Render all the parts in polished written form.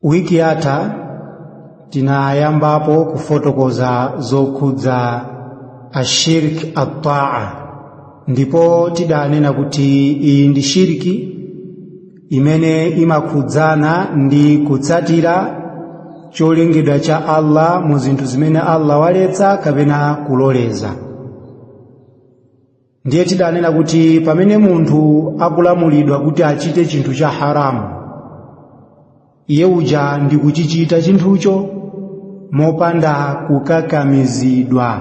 Wiki yatha tinayambapo kufotokoza zokhudza ashirk attaa, ndipo tidanena kuti iyi ndi shirki imene imakhudzana ndi kutsatira cholengedwa cha Allah mu zinthu zimene Allah waletsa kapena kuloleza. Ndiye tidanena kuti pamene munthu akulamulidwa kuti achite chinthu cha haramu, iye uja ndi kuchichita chinthucho mopanda kukakamizidwa,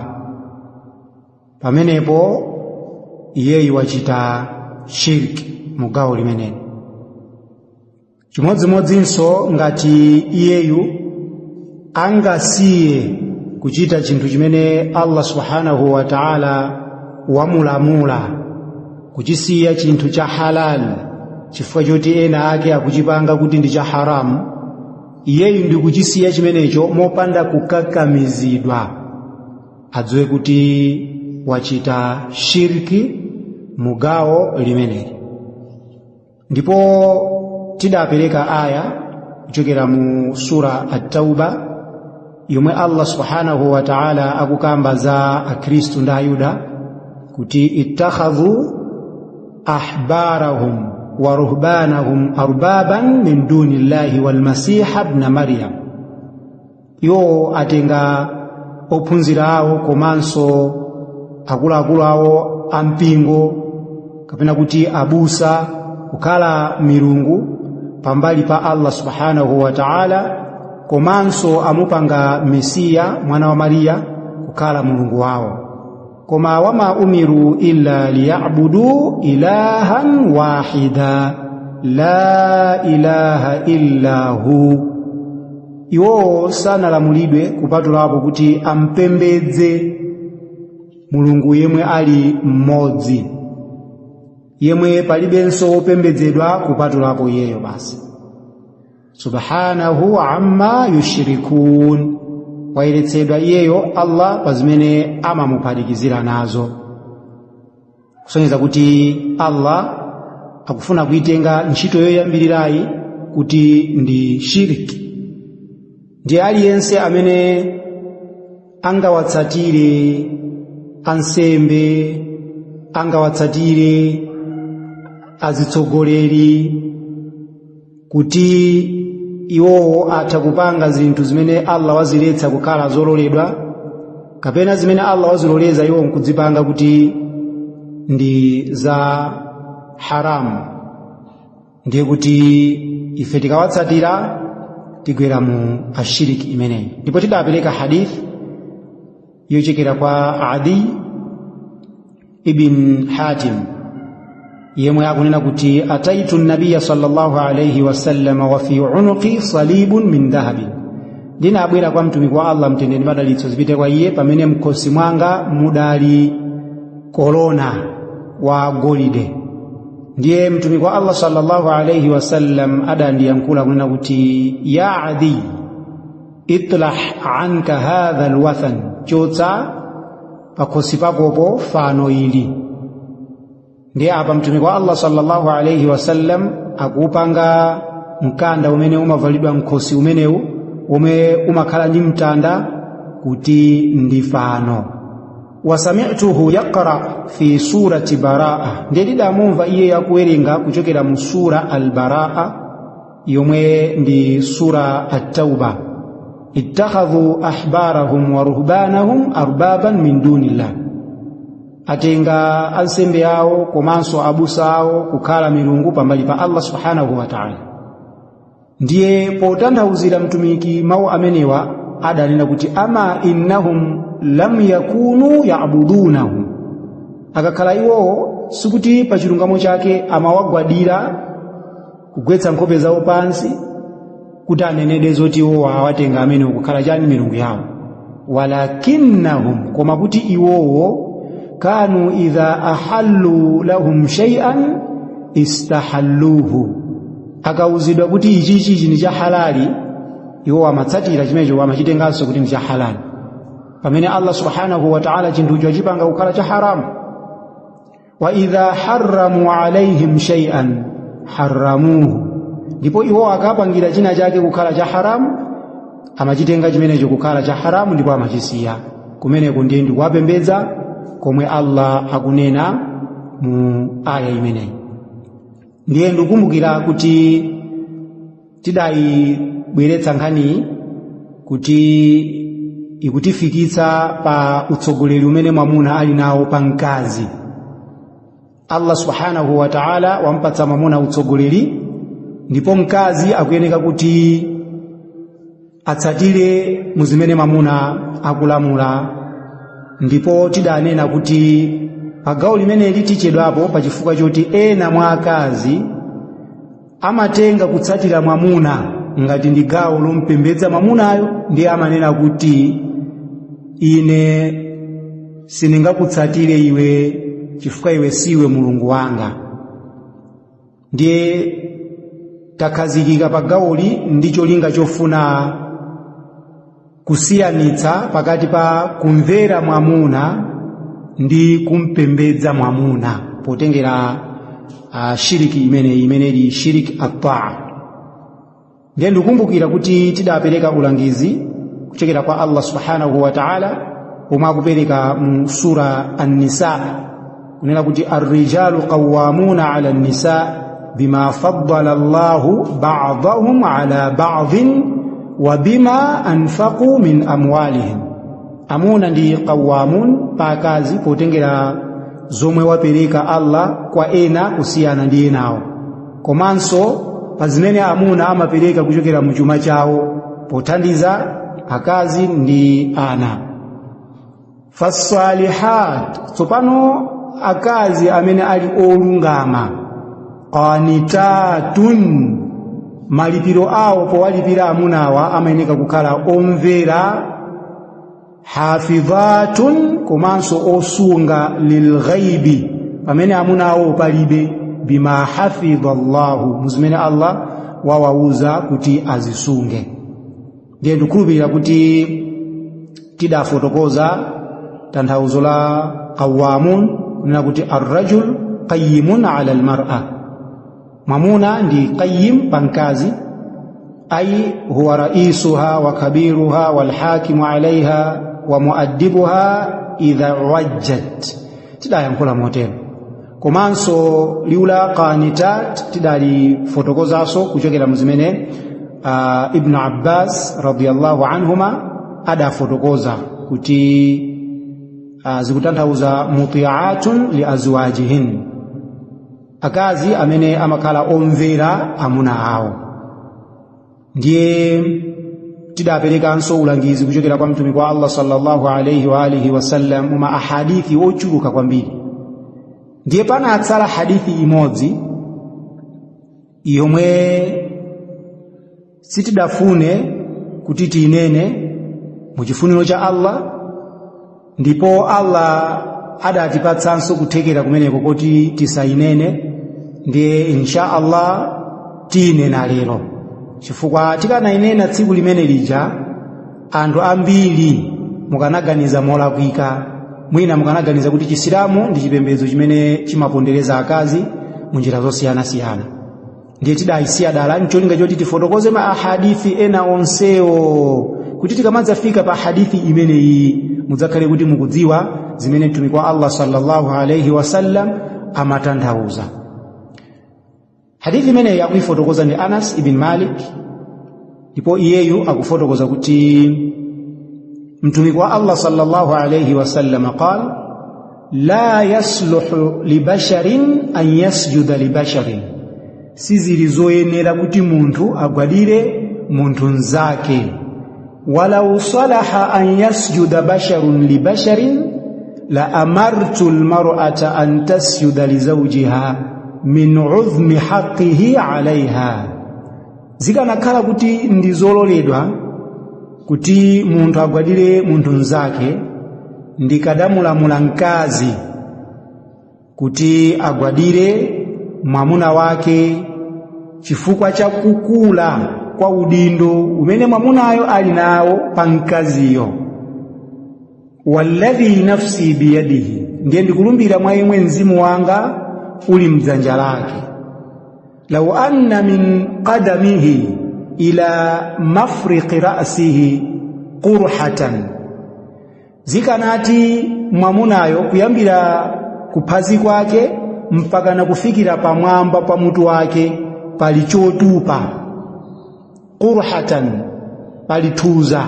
pamenepo iyeyu wachita shirki mu gawo limeneli. Chimodzimodzinso ngati iyeyu angasiye kuchita chinthu chimene Allah subhanahu wa ta'ala wamulamula, kuchisiya chinthu cha halal chifukwa choti ena ake akuchipanga kuti ndi cha haramu, iyeyu ndi kuchisiya chimenecho mopanda kukakamizidwa, adziwe kuti wachita shirki mu gawo limeneli. Ndipo tidapereka aya kuchokera mu sura At-Tauba yomwe Allah subhanahu wa ta'ala akukamba za Akhristu ndi Ayuda kuti ittakhadhu ahbarahum wa ruhbanahum arbaban min duni llahi wal masiha ibn Maryam. Iwo atenga ophunzira awo komanso akuluakulu awo ampingo kapena kuti abusa kukhala milungu pambali pa Allah subhanahu wa ta'ala, komanso amupanga Mesiya mwana wa Mariya kukhala mulungu wawo. Koma wama umiru illa liyabudu ilahan wahida la ilaha illa hu. Iwowo sanalamulidwe kupatulapo kuti ampembedze mulungu yemwe ali mmodzi, yemwe palibenso wopembedzedwa kupatulapo iyeyo basi. Subhanahu amma yushrikun, wayeretsedwa iyeyo Allah pa zimene amamuphatikizira nazo. Kusonyeza kuti Allah akufuna kuitenga ntchito yoyambirirayi kuti ndi shirki. Ndiye aliyense amene angawatsatire ansembe, angawatsatire azitsogoleri kuti iwowo atha kupanga zinthu zimene Allah waziletsa kukhala zololedwa, kapena zimene Allah waziloleza iwo nkudzipanga kuti ndi za haramu, ndiye kuti ife tikawatsatira tigwera mu ashiriki imeneyi. Ndipo tidapereka hadith yochokera kwa Adi ibn Hatim yemwe akunena kuti ataitu nabiya sallallahu alayhi wasallam wa fi unuqi salibun min dhahabin, ndinabwera kwa mtumiki wa Allah, mtendere ndi madalitso zipite kwa iye, pamene mkhosi mwanga mudali korona wa golide. Ndiye mtumiki wa Allah sallallahu alayhi wasallam adandiyankhula kunena kuti ya Adi, itlah anka hadha alwathan, chotsa pakhosi pakopo fano ili. Ndiye apa mtumiki wa Allah sallallahu alayhi wasallam akupanga mkanda umene umavalidwa mkhosi umenewu omwe umakhala ndi mtanda kuti ndi fano. Wasami'tuhu yaqra fi surati Baraa, ndiye ndidamumva iye yakuwerenga kuchokera mu sura Al-Baraa yomwe ndi sura At-Tauba, ittakhadhu ahbarahum wa ruhbanahum arbaban min dunillah, atenga ansembe awo komanso abusa awo kukhala milungu pambali pa Allah subhanahu wa ta'ala. Ndiye potanthauzira mtumiki mawu amenewa adanena kuti ama innahum lam yakunu ya'budunahum, akakhala iwowo sikuti pa chilungamo chake amawagwadira kugwetsa nkhope zawo pansi kuti anenede zoti iwowo awatenga amene kukhala chani milungu yawo, walakinnahum, koma kuti iwowo kanu idha ahallu lahum shay'an istahalluhu, akauzidwa kuti ichichi ndi cha halali iwo amatsatira chimenecho, amachitenganso kuti ndi cha halali, pamene Allah subhanahu wa ta'ala chinthucho achipanga kukhala cha haramu. Wa idha harramu alaihim shay'an harramuhu, Ndipo iwo akapangira china chake kukhala cha haramu, amachitenga chimenecho kukhala cha haramu ndipo amachisiya. Kumeneko ndiye ndikuwapembedza komwe Allah akunena mu aya imeneyi. Ndiye ndikukumbukira kuti tidayibweretsa nkhaniyi kuti ikutifikitsa pa utsogoleri umene mwamuna ali nawo pa mkazi. Allah subhanahu wa ta'ala wampatsa mwamuna utsogoleri, ndipo mkazi akuyeneka kuti atsatire muzimene mwamuna akulamula. Ndipo tidanena kuti pagawo limeneli tichedwapo pachifukwa choti ena mwa akazi amatenga kutsatira mwamuna ngati ndi gawo lompembedza mwamunayo, ndiye amanena kuti ine sindingakutsatire iwe chifukwa iwe siwe mulungu wanga. Ndiye takhazikika pagawoli ndi cholinga chofuna kusiyanitsa pakati pa kumvera mwamuna ndi kumpembedza mwamuna, potengera shiriki imene ili shiriki at-ta'a. Ndiye ndikukumbukira kuti tidapereka ulangizi kuchokera kwa Allah subhanahu wa ta'ala omwe akupereka mu sura An-Nisa, kunena kuti ar-rijalu qawwamuna 'ala an-nisa bima faddala Allahu ba'dahum 'ala ba'dhin wa bima anfaqu min amwalihim. Amuna ndi qawamun pa akazi potengera zomwe wapereka Allah kwa ena kusiyana ndi enawo, komanso pa zimene amuna amapereka kuchokera mu chuma chawo pothandiza akazi ndi ana. Fasalihat, tsopano akazi amene ali olungama, qanitatun, malipiro awo powalipira amunawa amayeneka kukhala omvera, hafidhatun, komanso osunga, lilghaibi, pamene amunawo palibe, bima hafidha Allahu, muzimene Allah wawauza kuti azisunge. Ndiye ndikukhulupirira kuti tidafotokoza tanthauzo la qawamun, kunena kuti arrajul qayyimun ala almar'a, mwamuna ndi qayyim pa mkazi, ay huwa raisuha wa kabiruha walhakimu alaiha wa muaddibuha idha wajjat. Tidayankhula motero. Komanso liula qanitat tidalifotokozaso kuchokera muzimene Ibn Abbas radiyallahu anhuma adafotokoza kuti zikutanthauza muti'atun li azwajihin, akazi amene amakhala omvera amuna awo. Ndiye tidaperekanso ulangizi kuchokera kwa mtumiki wa Allah sallallahu alayhi wa alihi wasallam muma ahadithi ochuluka kwambiri. Ndiye panatsala hadithi imodzi yomwe sitidafune kuti tiinene muchifuniro cha Allah, ndipo Allah adatipatsanso kuthekera kumeneko kuti tisainene. Ndiye insha Allah tiinena lero, chifukwa tikanainena tsiku limene lija anthu ambiri mukanaganiza molakwika. Mwina mukanaganiza kuti Chisilamu ndi chipembedzo chimene chimapondereza akazi mu njira zosiyanasiyana. Ndiye tidayisiya dala ncholinga choti tifotokoze ma ahadithi ena onsewo, kuti tikamadzafika pa hadithi imeneyi mudzakhale kuti mukudziwa zimene mtumiki wa Allah sallallahu alayhi wasallam amatanthauza. Hadithi imeneyi akuifotokoza ndi Anas ibn Malik, ndipo iyeyu akufotokoza kuti mtumiki wa Allah sallallahu alayhi wasallam qala la yasluhu libasharin an yasjuda libasharin, sizili zoyenera kuti munthu agwadire munthu mnzake. Walau salaha an yasjuda basharun libasharin la amartu almar'ata an tasjuda lizawjiha min udhmi haqqihi alaiha. Zikanakhala kuti ndi zololedwa kuti munthu agwadire munthu mnzake, ndikadamulamula mkazi kuti agwadire mwamuna wake chifukwa cha kukula kwa udindo umene mwamunayo ali nawo pa mkaziyo. Walladhi nafsi biyadihi, ndiye ndikulumbira mwa yemwe mzimu wanga uli mdzanja lake, Law anna min qadamihi ila mafriqi ra'sihi qurhatan, zikanati mwamunayo kuyambira kuphazi kwake mpaka na kufikira pamwamba pa mutu wake pali chotupa, qurhatan pali thuza,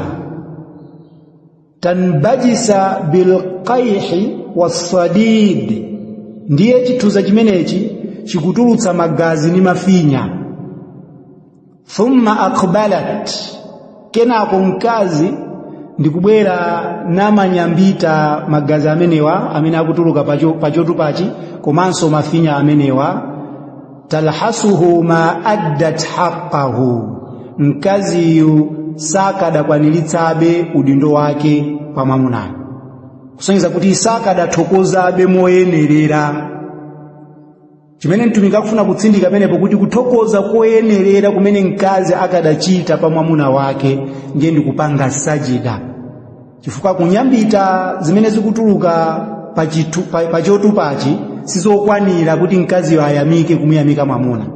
tanbajisa bilqaihi wassadid, ndiye chithuza chimenechi chikutulutsa magazi ni mafinya. Thumma aqbalat, kenako mkazi ndikubwera namanyambita magazi amenewa amene akutuluka pachotupachi komanso mafinya amenewa. Talhasuhu ma addat haqqahu, mkaziyu sakadakwaniritsabe udindo wake pa mwamunayo, kusonyeza kuti sakadathokozabe moyenerera. Chimene mtumiki akufuna kutsindika pamenepo kuti kuthokoza koyenerera kumene mkazi akadachita pa mwamuna wake ndiye ndikupanga sajida, chifukwa kunyambita zimene zikutuluka pa chotupachi sizokwanira kuti mkaziyo ayamike kumuyamika mwamuna.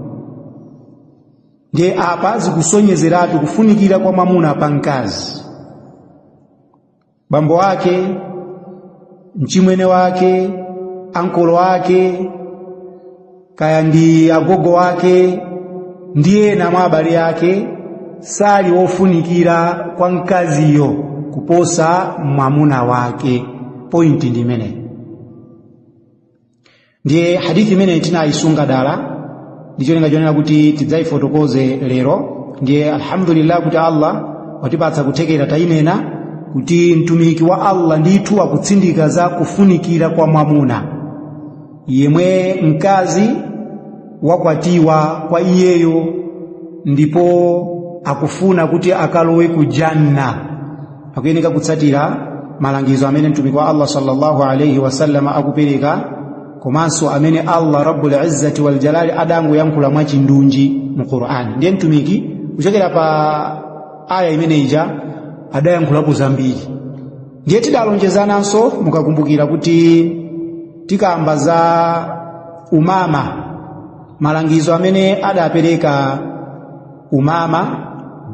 Ndiye apa zikusonyezeratu kufunikira kwa mwamuna pa mkazi, bambo wake, mchimwene wake, ankolo wake, kaya ndi agogo wake, ndiye na mwa abale ake, sali wofunikira kwa mkaziyo kuposa mwamuna wake. Pointi ndi imeneyi. Ndiye hadithi imene tinayisunga dala ndicholinga chonena kuti tidzayifotokoze lero. Ndiye alhamdulillah kuti Allah watipatsa kuthekera tayinena kuti mtumiki wa Allah ndithu akutsindika za kufunikira kwa mwamuna yemwe mkazi wakwatiwa kwa iyeyo ndipo akufuna kuti akalowe ku janna, akuyeneka kutsatira malangizo amene mtumiki wa Allah sallallahu alayhi wasallam akupereka, komanso amene Allah Rabbul Izzati wal Jalali adangoyankhula mwachindunji mu Qur'an. Ndiye mtumiki kuchokera pa aya imene ija adayankhulapo zambiri. Ndiye tidalonjezananso mukakumbukira kuti tikamba za Umama, malangizo amene adapereka Umama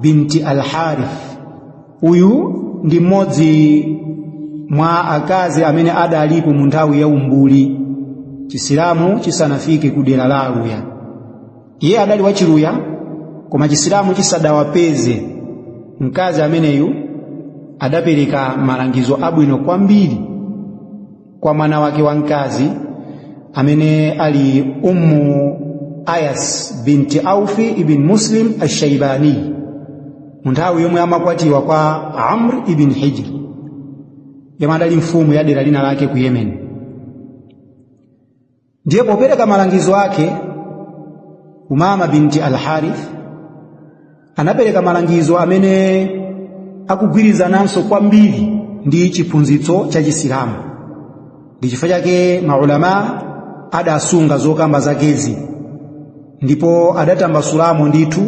binti al-Harith. Uyu ndi mmodzi mwa akazi amene adalipo mu nthawi ya umbuli, Chisilamu chisanafike ku dera la Aluya. Iye adali wachiluya koma Chisilamu chisadawapeze. Mkazi ameneyu adapereka malangizo abwino kwambiri kwa mwana wake wamkazi amene ali Ummu Ayas binti Aufi ibn Muslim ash-Shaybani, mu nthawi yomwe amakwatiwa kwa Amr ibn Hijr, yemwe adali mfumu ya dera lina lake ku Yemen. Ndiye popereka malangizo ake Umama binti al-Harith anapereka malangizo amene akugwirizananso kwambiri ndi chiphunzitso cha Chisilamu. Ndi chifukwa chake maulama adasunga zokamba zakezi ndipo adatambasulamo ndithu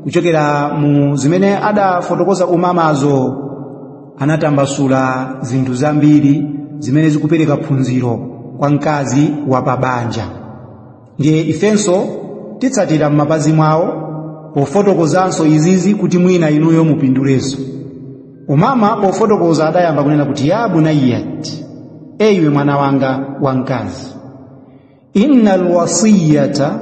kuchokera mu zimene adafotokoza Umamazo. Anatambasula zinthu zambiri zimene zikupereka phunziro kwa mkazi wa pabanja. Ndiye ifenso titsatira m'mapazi mwawo pofotokozanso izizi kuti mwina inuyo mupindulenso. Umama pofotokoza adayamba kunena kuti ya bunayyat, eyiwe mwana wanga wamkazi, innal wasiyata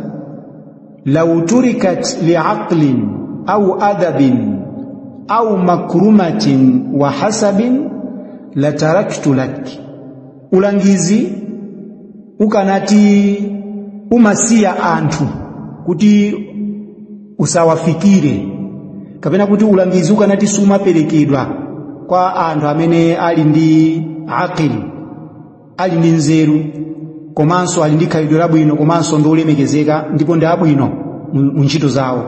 law turikat liaqlin au adabin au makrumatin wa hasabin lataraktu lak. Ulangizi ukanati umasiya anthu kuti usawafikire, kapena kuti ulangizi ukanati sumaperekedwa kwa anthu amene ali ndi aqil, ali ndi nzeru, komanso ali ndi khalidwe labwino, komanso ndi olemekezeka ndipo ndi abwino mu ntchito zawo,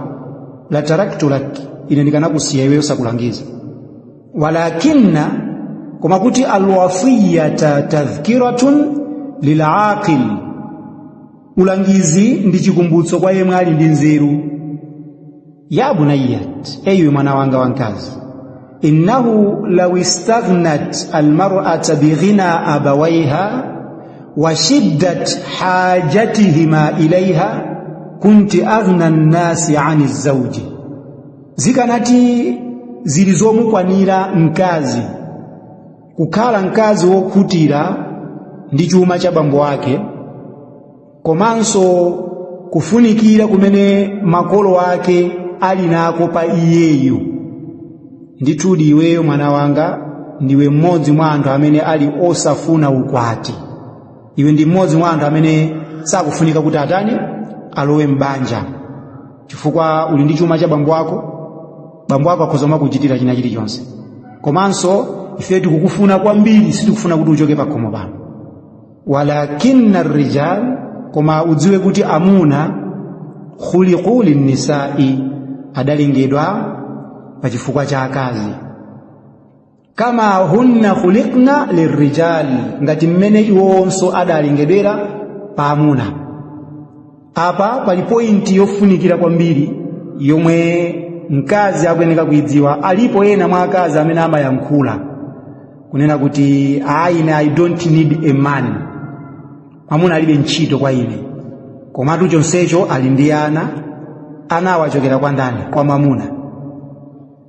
lataraktu lak, ine ndikanakusiya iweyo sakulangiza. Walakinna, koma kuti alwasiyata tadhkiratun lilaqil, ulangizi ndi chikumbutso kwa yemwe ali ndi nzeru. Ya bunayyat, eyiwe mwana wanga wamkazi, innahu law istaghnat almar'ata bighina abawaiha wa shiddat hajatihima ilaiha Kunti aghna nnasi ani zauji, zikanati zili zomukwanira mkazi kukhala mkazi wokhutira ndi chuma cha bambo ake, komanso kufunikira kumene makolo ake ali nako pa iyeyo, ndithudi iweyo mwana wanga ndiwe mmodzi mwa anthu amene ali osafuna ukwati. Iwe ndi mmodzi mwa anthu amene sakufunika kuti atani, alowe m'banja, chifukwa uli ndi chuma cha bambo ako. Bambo ako akhoza kuchitira china chilichonse, komanso ife tikukufuna kwambiri, sitikufuna kuti uchoke pakhomo pano. Walakinna rijal, koma udziwe kuti amuna, khuliqu linnisai, adalengedwa pa chifukwa cha akazi, kama hunna khuliqna lirrijal, ngati mmene iwonso adalengedwera pa amuna. Apa pali pointi yofunikira kwambiri yomwe mkazi akuyeneka kuidziwa. Alipo ena mwa akazi amene amayankhula kunena kuti, "Ayi, ine I don't need a man, mwamuna alibe ntchito kwa ine." Komatu chonsecho ali ndi ana. Ana awachokera kwa ndani? Kwa mwamuna.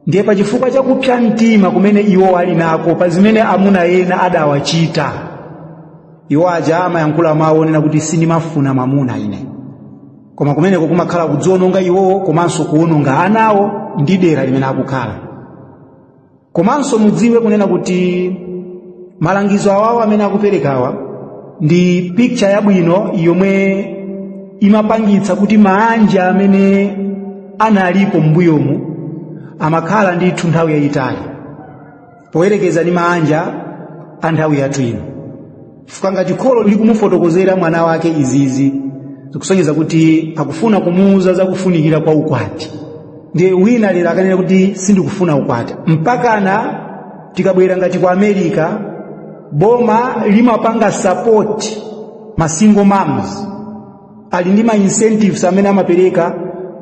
Ndiye pachifukwa cha kupsa mtima kumene iwo ali nako pa zimene amuna ena adawachita, iwo aja amayankhula mawu onena kuti, "Sindimafuna mwamuna ine." Koma kumeneko kumakhala kudziononga iwowo, komanso kuwononga anawo ndi dera limene akukhala. Komanso mudziwe kunena kuti malangizo awawo amene akuperekawa ndi picture yabwino yomwe imapangitsa kuti maanja amene analipo m'mbuyomu amakhala ndithu nthawi yayitali poyerekeza ndi maanja a nthawi yathu ino, chifukwa ngati kholo likumufotokozera mwana wake izizi, zikusonyeza kuti akufuna kumuuza za kufunikira kwa ukwati. Ndiye wina lero akanena kuti, "Sindikufuna ukwati," mpakana tikabwera ngati ku America, boma limapanga support ma single moms, ali ndi ma incentives amene amapereka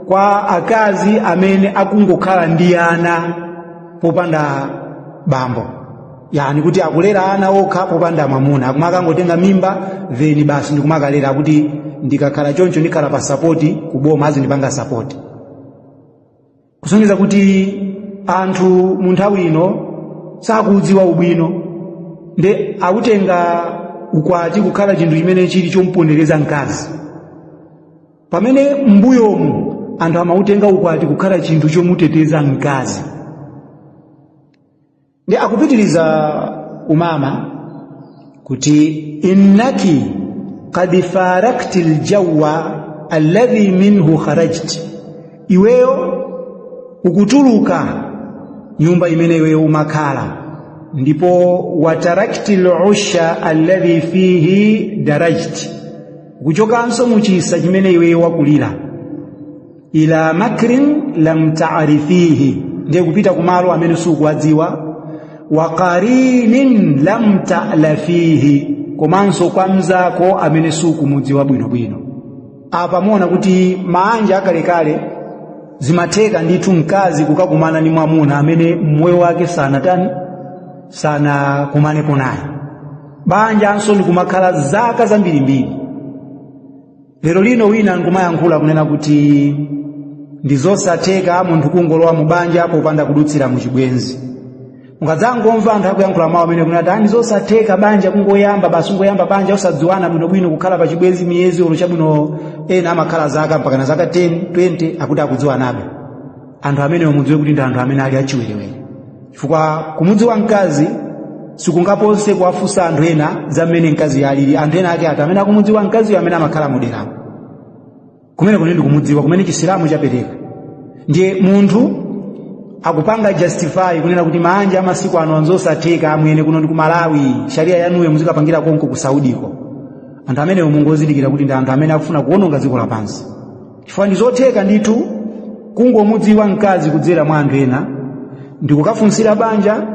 kwa akazi amene akungokhala ndi ana popanda bambo, yani kuti akulera ana okha popanda mwamuna, akumakangotenga mimba then basi ndikumakalera, akuti ndikakhala choncho ndikhala pa support kuboma, azindipanga support. Kusonyeza kuti anthu mu nthawi ino sakudziwa ubwino, nde akutenga ukwati kukhala chinthu chimene chili chompondereza mkazi, pamene m'mbuyomu anthu amautenga ukwati kukhala chinthu chomuteteza mkazi. Ndi akupitiriza Umama kuti, "Innaki qad farakti ljawa alladhi minhu kharajti," iweyo ukutuluka nyumba imene iweyo umakhala, ndipo "watarakti lusha alladhi fihi darajti," ukuchokanso muchisa chimene iweyo wakulira, "ila makrin lam ta'rifihi," ndiye kupita kumalo amene sukuwadziwa, "wa qarinin lam ta'lafihi," komanso kwa mzako amene sukumudziwa bwinobwino. Apa muona kuti maanja akalekale zimatheka ndithu mkazi kukakumana ndi mwamuna amene mmoyo wake sanatani, sanakumanepo naye, banjanso ndikumakhala zaka zambirimbiri. Lero lino wina nkumayankhula kunena kuti ndi zosatheka munthu kungolowa mu banja popanda kudutsira mu chibwenzi. Mukadzangomva anthu akuyankhula mawu amene kunena kuti ndi zosatheka banja kungoyamba basi, kungoyamba banja osadziwana bwinobwino, kukhala pa chibwenzi miyezi olo chabwino, ena amakhala zaka mpakana zaka 10, 20 akuti akudziwanabe, anthu amenewo mudziwe kuti ndi anthu amene ali achiwerewere, chifukwa kumudziwa mkazi sikungaponse kuwafunsa anthu ena za mmene mkazi alili. Anthu ena ake ati amene akumudziwa mkaziyo, amene amakhala muderamo kumene kune ndikumudziwa kumene Chisilamu chapereka. Ndiye munthu akupanga justify kunena kuti maanja amasiku ano anzosatheka, amwene, kuno ndi ku Malawi, sharia yanuyo muzikapangira konko ku Saudiko. Anthu amenewo mungozindikira kuti ndi anthu amene akufuna kuwononga dziko lapansi, chifukwa ndi zotheka ndithu kungomudziwa mkazi kudzera mwa anthu ena ndikukafunsira banja,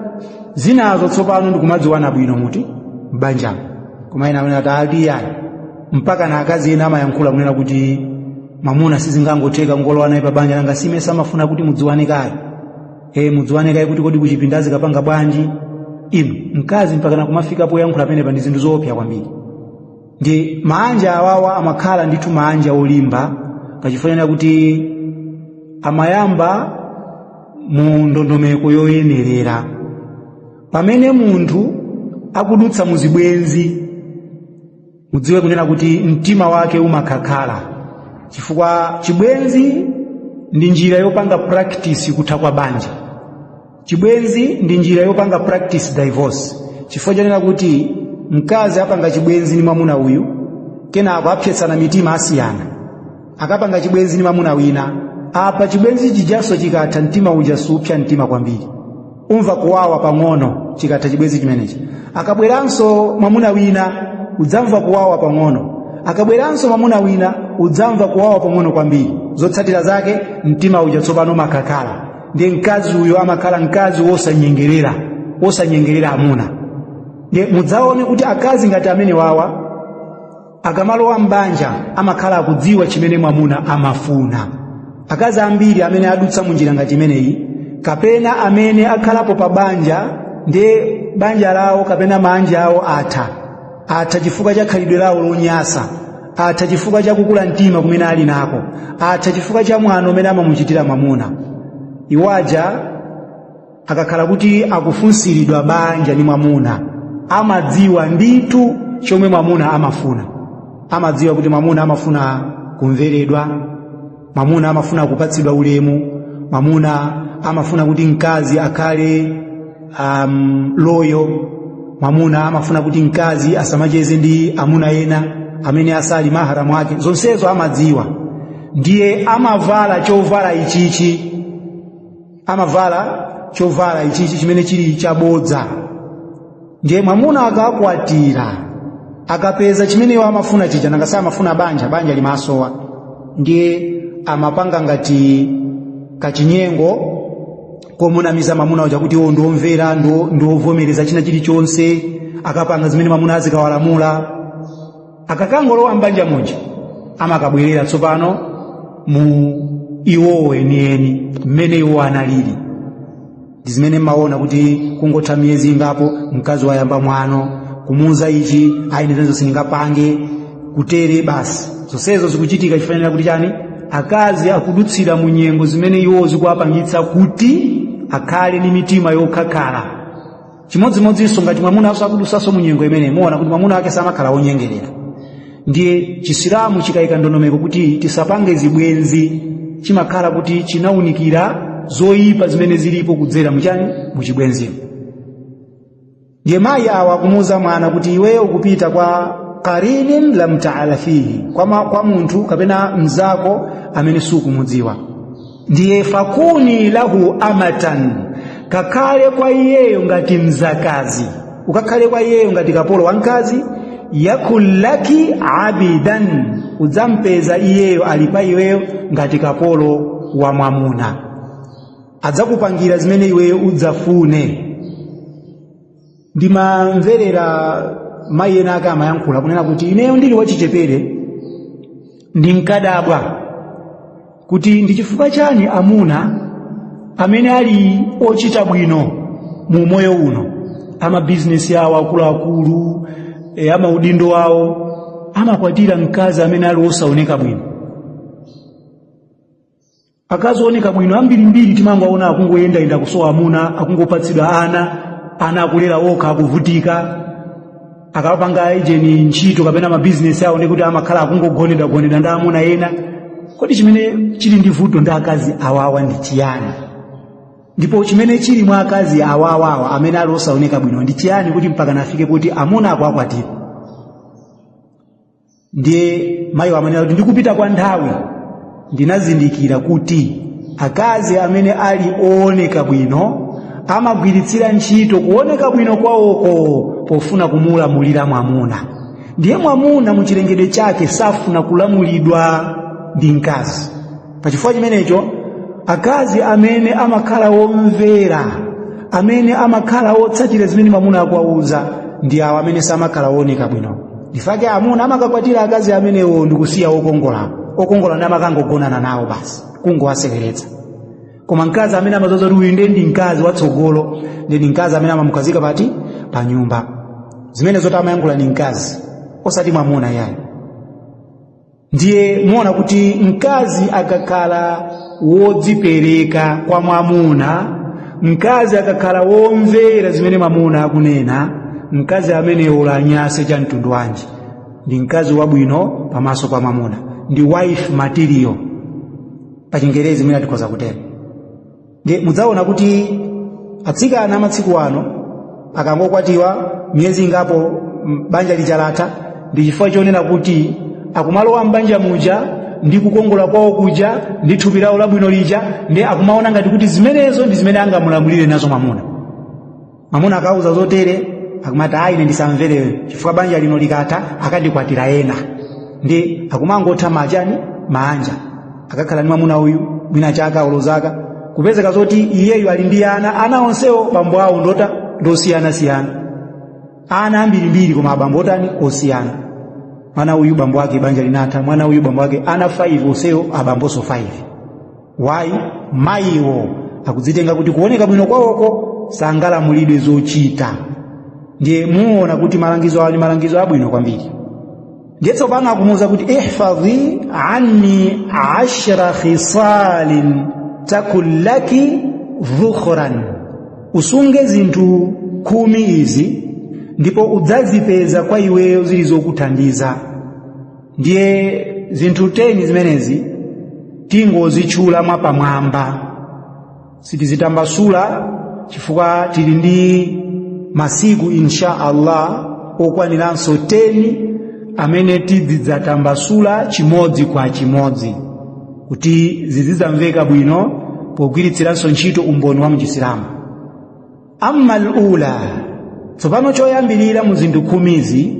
zinazo tsopano ndikumadziwana bwino muti m'banjamo. Koma ena amene ati ayi, mpaka na akazi ena amayankhula kunena kuti mwamuna sizingangotheka ngolowa naye pa banja, nanga sime samafuna kuti mudziwane kaye, mudziwane kaye kuti kodi kuchipindazi kapanga bwanji inu mkazi, mpaka na kumafika poyankhula penepa ndi zinthu zoopsa kwambiri. Ndi maanja awawa amakhala ndithu maanja olimba. Pachifukwa kuti amayamba mu ndondomeko yoyenerera. Pamene munthu akudutsa muzibwenzi, mudziwe kunena kuti mtima wake umakhakhala, chifukwa chibwenzi ndi njira yopanga practice kutha kwa banja. Chibwenzi ndi njira yopanga practice divorce, chifukwa chanena kuti mkazi apanga chibwenzi ndi mwamuna uyu, kenako apsetsana mitima, asiyana, akapanga chibwenzi ndi mwamuna wina. Apa chibwenzi chijaso chikatha, mtima uja supsa mtima kwambiri, umva kuwawa pang'ono chikatha chibwenzi chimenechi. Akabweranso mwamuna wina, udzamva kuwawa pang'ono. Akabweranso mwamuna wina, udzamva kuwawa pang'ono kwambiri. Zotsatira zake, mtima uja tsopano umakhakhala. Ndiye mkazi uyo amakhala mkazi wosanyengerera, wosanyengerera amuna. Ndiye mudzaone kuti akazi ngati amene wawa akamalowa mbanja amakhala akudziwa chimene mwamuna amafuna. Akazi ambiri amene adutsa munjira ngati imeneyi, kapena amene akhalapo pa banja, ndiye banja lawo kapena manja awo atha, atha chifukwa cha khalidwe lawo lonyasa, atha chifukwa cha kukula mtima kumene ali nako, atha chifukwa cha mwano umene amamuchitira mwamuna. Iwaja akakhala kuti akufunsiridwa banja ndi mwamuna, amadziwa ndithu chomwe mwamuna amafuna. Amadziwa kuti mwamuna amafuna kumveredwa, mwamuna amafuna kupatsidwa ulemu, mwamuna amafuna kuti mkazi akhale loyal, mwamuna amafuna kuti mkazi asamacheze ndi amuna ena amene asali maharamu ake. Zonsezo amadziwa. Ndiye amavala chovala ichichi, amavala chovala ichichi chimene chili chabodza. Ndiye mwamuna akakwatira, akapeza chimeneyo amafuna chija, nanga amafuna banja, banja limasowa, ndiye amapanga ngati kachinyengo komunamiza mwamuna uja kuti iwo ndiomvera, ndiovomereza china chilichonse. Akapanga zimene mwamuna azikawalamula. Akakangolowa mbanja muja, amakabwerera tsopano mu iwowo enieni mmene iwo analili. Ndi zimene mmaona kuti kungotha miyezi ingapo, mkazi wayamba mwano, kumuuza ichi, ayi, ndizenzo sindingapange kutere basi. Zonsezo zikuchitika chifanira kuti chani? Akazi akudutsira mu nyengo zimene iwo zikuwapangitsa kuti akhale ndi mitima yokhakhala. Chimodzimodzinso ngati mwamuna aso akudutsanso mu nyengo imene, muona kuti mwamuna wake samakhala wonyengerera. Ndiye Chisilamu chikayika ndondomeko kuti tisapange zibwenzi, chimakhala kuti chinawunikira zoyipa zimene zilipo kudzera muchani? Muchibwenzimo. Ndiye mayi awa akumuuza mwana kuti iweyo ukupita kwa qarinin lam taalafihi, kwa munthu kapena mzako amene sukumudziwa. Ndiye fakuni lahu amatan, kakhale kwa iyeyo ngati mzakazi, ukakhale kwa iyeyo ngati kapolo wamkazi. Yakul laki abidan, udzampeza iyeyo ali pa iweyo ngati kapolo wa mwamuna, adzakupangira zimene iweyo udzafune. Ndimamverera mayi ena ake amayankhula kunena kuti ineyo ndili wachichepere ndinkadabwa kuti ndi chifukwa chani amuna amene ali ochita bwino mu moyo uno, amabizinesi awo akuluakulu, amaudindo awo, amakwatira mkazi amene ali osaoneka bwino. Akazi ooneka bwino ambirimbiri timangoona akungoyendayenda kusowa amuna, akungopatsidwa ana, ana akulera okha, akuvutika. Akapanga ijeni ntchito kapena mabizinesi awo, ndikuti amakhala akungogonedwagonedwa ndi amuna ena. Kodi chimene chili ndi vuto ndi akazi awawa ndi chiyani? Ndipo chimene chili mwa akazi awawawa amene ali osaoneka bwino ndi chiyani, kuti mpaka nafike kuti amuna akuakwatira? Ndiye mayi amanena kuti ndikupita kwa nthawi ndinazindikira kuti akazi amene ali ooneka bwino amagwiritsira ntchito kuoneka bwino kwawoko pofuna kumulamulira mwamuna. Ndiye mwamuna muchilengedwe chake safuna kulamulidwa ndi mkazi. Pachifukwa chimenecho, akazi amene amakhala womvera, amene amakhala wotsatira zimene mwamuna akuwauza, ndi awo amene samakhala wooneka bwino. Ndifake amuna amakakwatira akazi amenewo ndikusiya okongola. Okongola ndi amakangogonana nawo basi, kungowasekeretsa. Koma mkazi amene amazoza kuti uyu ndiye ndi mkazi watsogolo, ndiye ndi mkazi amene amamukhazika pati? Pa nyumba. Zimene zoti amayankhula ndi mkazi, osati mwamuna yayi. Ndiye muona kuti mkazi akakhala wodzipereka kwa mwamuna, mkazi akakhala womvera zimene mwamuna akunena, mkazi ameneyo ulanyase cha mtundu wanji, ndi mkazi wabwino pamaso pa mwamuna, ndi wife material pa Chingerezi mwina tikhoza kutero. Ndiye mudzaona kuti atsikana amatsiku ano akangokwatiwa miyezi ingapo banja lichalatha, ndi chifukwa chonena kuti akumalowa mbanja muja ndi kukongola kwawo kuja ndi thupi lawo labwino lija, ndi akumaona ngati kuti zimenezo ndi zimene angamulamulire nazo mwamuna. Mwamuna akauza zotere akumati, ayi, ine ndisamverewe chifukwa banja lino likatha akandikwatira ena. Ndi akumangotha machani maanja, akakhala ndi mwamuna uyu mwina chaka olo zaka, kupezeka zoti iyeyu ali ndi ana, ana onsewo bambo awo ndota ndosiyanasiyana, ana ambirimbiri koma abambo otani osiyana. Mwana uyu bambo ake banja linatha, mwana uyu bambo ake, ana 5 onsewo abambonso 5. Why? Mayiwo akudzitenga kuti kuoneka bwino kwawoko sangalamulidwe zochita. Ndiye muona kuti malangizo awo ndi malangizo abwino kwambiri. Ndiye tsopano akumuwuza kuti ihfadhi anni 10 khisalin takun laki dhukhran, usunge zinthu 10 izi ndipo udzazipeza kwa iweyo zili zokuthandiza. Ndiye zinthu 10 zimenezi tingozitchula mwapamwamba, sitizitambasula chifukwa tili ndi masiku insha Allah okwaniranso 10 amene tizidzatambasula chimodzi kwa chimodzi kuti zizidzamveka bwino pogwiritsiranso ntchito umboni wa mchisilamu. Amma al-ula, tsopano choyambirira mu zinthu 10zi,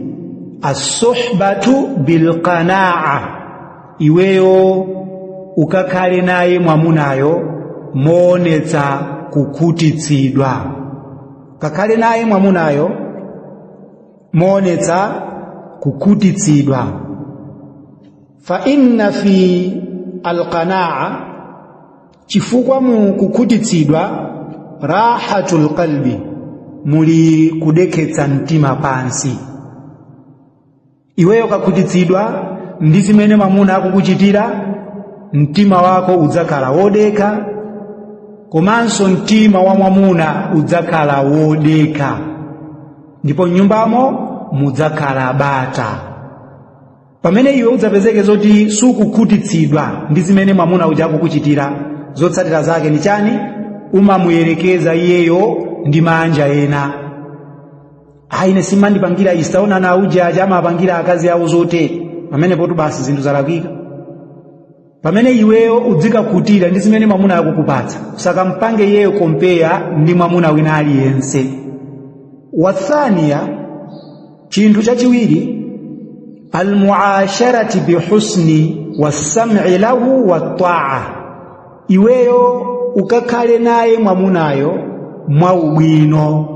as-suhbatu bilqanaa, iweyo ukakhale naye mwamunayo moonetsa kukhutitsidwa. Kakhale naye mwamunayo moonetsa kukhutitsidwa. Fa inna fi alqanaa, chifukwa mu kukhutitsidwa rahatul qalbi, muli kudekhetsa mtima pansi. Iweyo kakhutitsidwa ndi zimene mwamuna akukuchitira, mtima wako udzakhala wodekha, komanso mtima wa mwamuna udzakhala wodekha, ndipo nyumbamo mudzakhala bata. Pamene iwe udzapezeke zoti sukukhutitsidwa ndi zimene mwamuna uja akukuchitira, zotsatira zake ndi chani? Umamuyerekeza iyeyo ndi manja ena. Ayi, ine simandipangira istaona na uja aja amapangira akazi awo zotere. Pamenepo tu basi zinthu zalakwika. Pamene iweyo udzikakhutira ndi zimene mwamuna akukupatsa, usakampange iyeyo compare ndi mwamuna wina aliyense. Wathaniya, chinthu chachiwiri, almuasharati bihusni wassam'i lahu wattaa, iweyo ukakhale naye mwamunayo mwaubwino,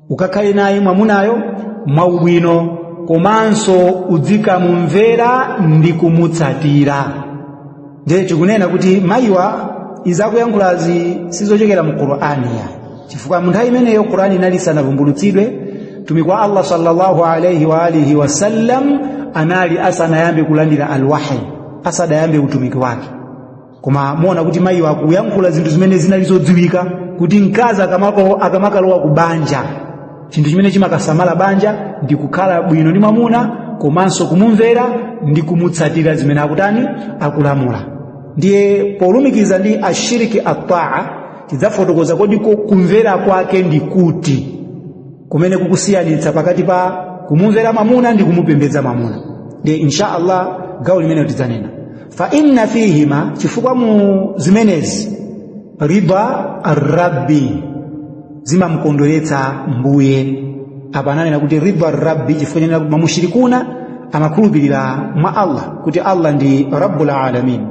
ukakhale naye mwamunayo mwaubwino, komanso udzikamumvera ndi kumutsatira. Ndiye tikunena kuti mayiwa izakuyankhulazi sizochokera mu Qur'ani ya, chifukwa mu nthawi imeneyo Qur'ani inali isanavumbulutsidwe. Mtumiki wa Allah sallallahu alayhi wa alihi wasallam anali asanayambe kulandira alwahi, asadayambe utumiki wake. Koma muona kuti mayiwa akuyankhula zinthu zimene zinali zodziwika kuti mkazi akamakalowa ku banja, chinthu chimene chimakasamala banja ndi kukhala bwino ndi mwamuna, komanso kumumvera ndi kumutsatira zimene akutani akulamula. Ndiye polumikiza ndi ashiriki attaa, tidzafotokoza kodi kumvera kwake ndi kuti kumene kukusiyanitsa pakati pa kumumvera mwamuna ndi kumupembedza mwamuna. Ndiye insha Allah gawo limene tidzanena fa inna fihima, chifukwa mu zimenezi rida arrabbi, zimamkondweretsa mbuye. Apa ananena kuti rida arrabbi chifukwa chanena kuti mamushirikuna amakhulupirira mwa Allah kuti Allah ndi rabbul alamin.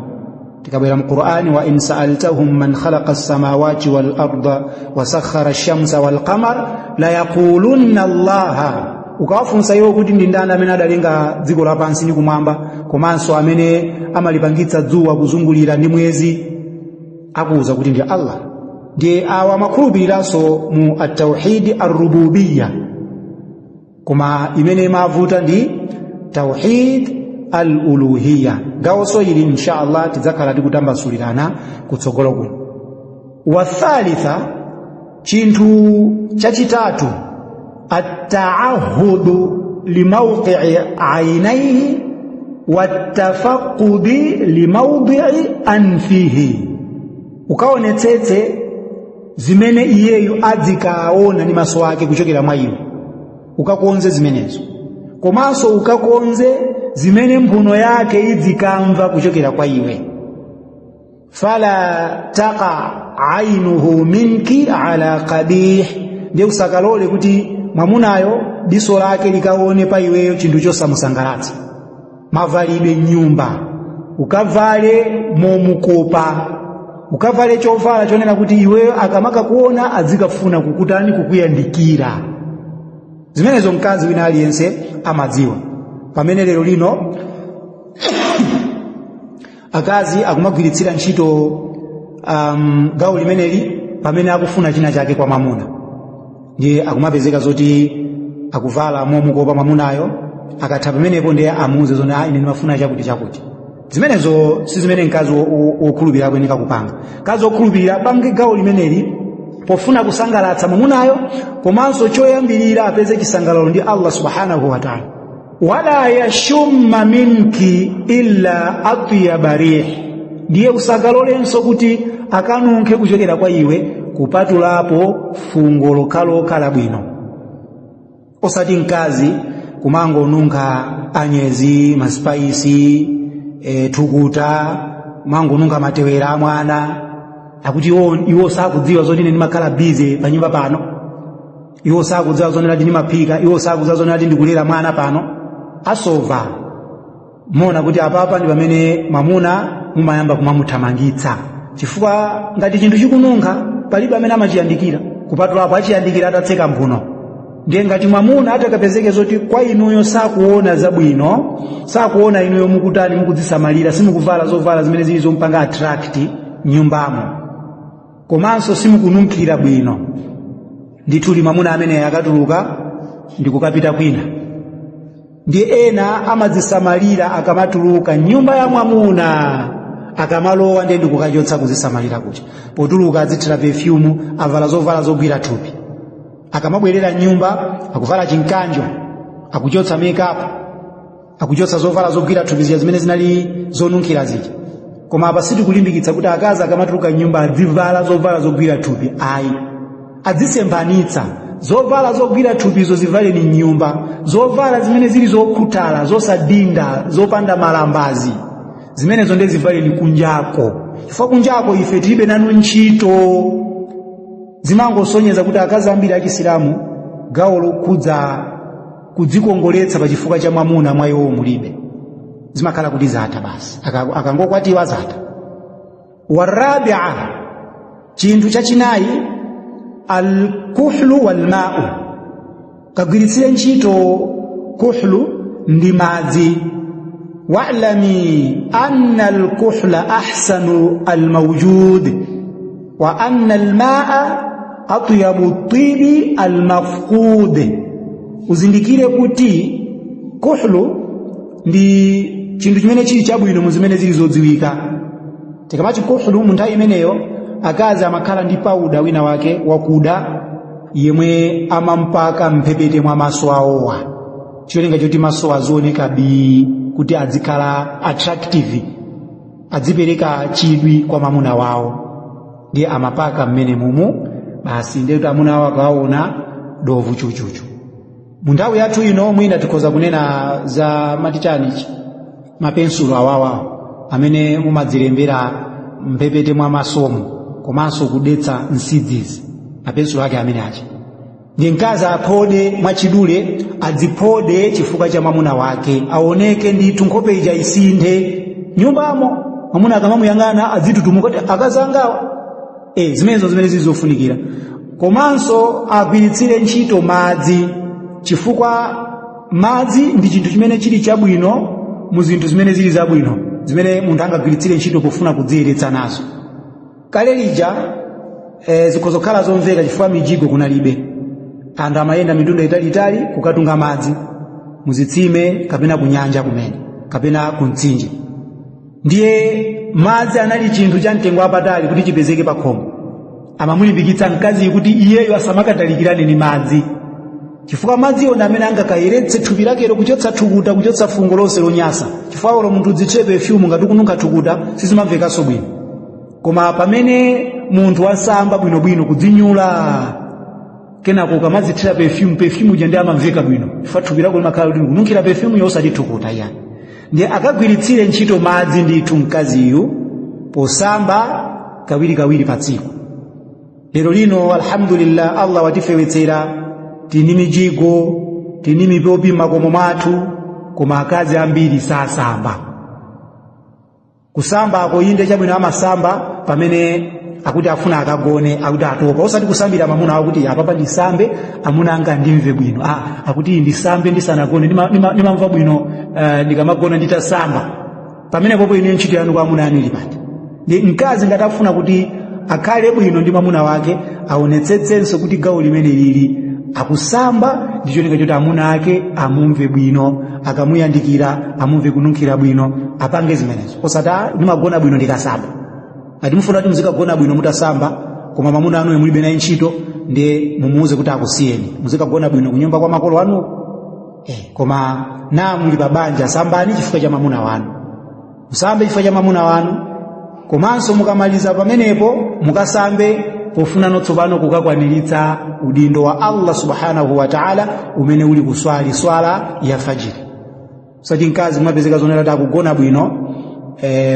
Tikabwera mu Qur'ani, wa in sa'altahum man khalaqa as-samawati wal arda wa sakhkhara ash-shamsa wal qamar la yaqulunna Allah. Ukawafunsa iwo kuti ndi ndani amene adalenga dziko lapansi ndi kumwamba, komanso amene amalipangitsa dzuwa kuzungulira ndi mwezi, akuwuza kuti ndi Allah. Ndiye awa amakhulupiriranso mu at-tauhid ar-rububiyya, koma imene imavuta ndi tauhid al-uluhiyya. Gawonso ili insha Allah tidzakhala tikutambasulirana kutsogolo kuno. Wathalitha, chinthu chachitatu, at-ta'ahudu limawqi'i aynayhi wattafaqudi limawdi'i anfihi. Ukaonetsetse zimene iyeyu adzikaona ndi maso ake kuchokera mwa iwe, ukakonze zimenezo, komanso ukakonze zimene mphuno yake idzikamva kuchokera kwa iwe. Fala taqa ainuhu minki ala qabih, ndiye usakalole kuti mwamunayo diso lake likaone pa iweyo chinthu chosamusangalatsa. Mavalidwe nyumba, ukavale momukopa, ukavale chovala chonena kuti iweyo akamakakuona adzikafuna kukutani, kukuyandikira. Zimenezo mkazi wina aliyense amadziwa. Pamene lero lino akazi akumagwiritsira ntchito gawo limeneli pamene akufuna china chake kwa mwamuna, ndiye akumapezeka zoti akuvala momukopa mwamunayo. Akatha pamenepo ndiye amuuze zoti ine ndimafuna chakuti chakuti. Zimenezo si zimene mkazi wokhulupirira akuyeneka kupanga. Mkazi wokhulupirira apange gawo limeneli pofuna kusangalatsa mwamunayo, komanso choyambirira apeze chisangalalo ndi Allah subhanahu wa ta'ala. Wala yashumma minki illa atyaba rih, ndiye usakalolenso kuti akanunkhe kuchokera kwa iwe kupatulapo fungo lokhalokha labwino. Osati mkazi kumangonunkha anyezi, masipaisi, thukuta, kumangonunkha matewera a mwana, akuti iwo sakudziwa zoti ine ndimakhala busy pa nyumba pano, iwo sakudziwa zonena kuti ndimaphika, iwo sakudziwa zonena kuti ndikulera mwana pano. Asova mona kuti apapa ndi pamene mwamuna mumayamba kumamuthamangitsa, chifukwa ngati chinthu chikununkha palibe amene amachiyandikira kupatulapo achiyandikira atatseka mphuno. Ndiye ngati mwamuna atakapezeke zoti kwa inuyo sakuona zabwino, sakuona inuyo mukutani, mukudzisamalira, simukuvala zovala zimene zili zompanga attract nyumbamo, komanso simukununkhira bwino, ndithu mwamuna amene akatuluka ndikukapita kwina. Ndiye ena amadzisamalira akamatuluka nyumba ya mwamuna, akamalowa ndiye ndikukachotsa kuzisamalira kucha. Potuluka adzithira perfume, avala zovala zogwira thupi, akamabwerera nyumba akuvala chinkanjo, akuchotsa makeup, akuchotsa zovala zogwira thupi zija zimene zinali zonunkhira zija. Koma apa sitikulimbikitsa kuti akazi akamatuluka nyumba adzivala zovala zogwira thupi, ayi, adzisemphanitsa. Zovala zogwira thupizo zivaleni nyumba, zovala zimene zili zokhuthala, zosadinda, zopanda malambazi, zimenezo ndiye zivaleni kunjako, chifukwa kunjako ife tilibe nanu ntchito. Zimangosonyeza kuti akazi ambiri achisilamu gawo lokhudza kudzikongoletsa pa chifukwa cha mwamuna mwa iwowo mulibe, zimakhala kuti zatha basi, akangokwatiwa zatha. Warabia, chinthu chachinayi, alkuhlu walmau, kagwiritsire ntchito kuhlu ndi madzi. Wa'lami anna alkuhla ahsanu almawjud wa anna almaa atyabu tibi almafqud. Uzindikire kuti kuhlu ndi chinthu chimene chili chabwino mu zimene zili zodziwika. Tikamati kuhlu, mu nthawi imeneyo akazi amakhala ndi pauda wina wake wakuda yemwe amampaka mphepete mwa maso awowa, cholinga choti maso azioneka bii, kuti adzikhala attractive, adzipereka chidwi kwa mwamuna wawo. Ndiye amapaka mmene mumu basi, ndiye kuti amuna awo akawaona dovu chuchuchu. Mu nthawi yathu ino mwina tikhoza kunena za matichanichi, mapensulo awawawo amene mumadzilembera mphepete mwa masomo komanso kudetsa nsidzizi, mapensulo ake amene aja. Ndiye mkazi aphode mwachidule, adziphode chifukwa cha mwamuna wake, aoneke ndithu, nkhope ija isinthe nyumbamo, mwamuna akamamuyang'ana adzitutumuka kuti akazi angawa. Zimenezo zimene zili zofunikira. Komanso agwiritsire ntchito madzi, chifukwa madzi ndi chinthu chimene chili chabwino mu zinthu zimene zili zabwino zimene munthu angagwiritsire ntchito pofuna kudziyeretsa nazo. Kale lija zikhoza kukhala zomveka chifukwa mijigo kunalibe, anthu amayenda mitunda italiitali kukatunga madzi muzitsime kapena kunyanja kumene. kapena ku mtsinje. Ndiye madzi anali chinthu cha mtengo wapatali kuti chipezeke pa khomo. Amamulimbikitsa mkaziyu kuti iyeyo asamakatalikirane ni madzi, chifukwa madziwo ndi amene angakayeretse thupi lakelo, kuchotsa thukuta, kuchotsa fungo lonse lonyasa. Chifukwa olo munthu udzithire perfume, ngati ukununkha thukuta sizimamvekanso bwino. Koma pamene munthu wasamba bwinobwino, kudzinyula, kenako ukamadzithira perfume, perfume uja ndi amamveka bwino, chifukwa thupi lako limakhala kuti likununkhira perfume yo, osati thukuta yani. Ndiye akagwiritsire ntchito madzi ndithu mkaziyu posamba kawirikawiri pa tsiku. Lero lino alhamdulillah, Allah watifewetsera, tini mijigo, tini mipopi m'makomo mwathu, koma akazi ambiri sasamba. Kusamba ako inde chabwino, amasamba pamene akuti afuna akagone, akuti atopa, osati kusambira amuna awo kuti apapa ndisambe amuna anga ndimve bwino. Ah, akuti ndisambe ndisanagone, ndimamva bwino ndikamagona nditasamba. Pamene popo ine ntchito yanu kwa amuna anu ili pati? Ndi mkazi ngati afuna kuti akhale bwino ndi mwamuna wake, aonetsetsenso kuti gawo limene lili akusamba ndi cholinga choti amuna ake amumve bwino, akamuyandikira amumve kununkhira bwino. Apange zimenezo, osati "Ah, ndimagona bwino ndikasamba." Ngati mufuna kuti muzikagona bwino mutasamba, koma mwamuna anuyo mulibe naye ntchito, ndiye mumuuze kuti akusiyeni, muzikagona bwino kunyumba kwa makolo anu. Koma na muli pa banja, sambani chifukwa cha mwamuna wanu, musambe chifukwa cha mwamuna wanu. Komanso mukamaliza pamenepo, mukasambe pofuna tsopano kukakwaniritsa udindo wa Allah subhanahu wa ta'ala umene uli kuswali swala ya fajiri. Sati mkazi mwapezeka zonena kuti akugona bwino,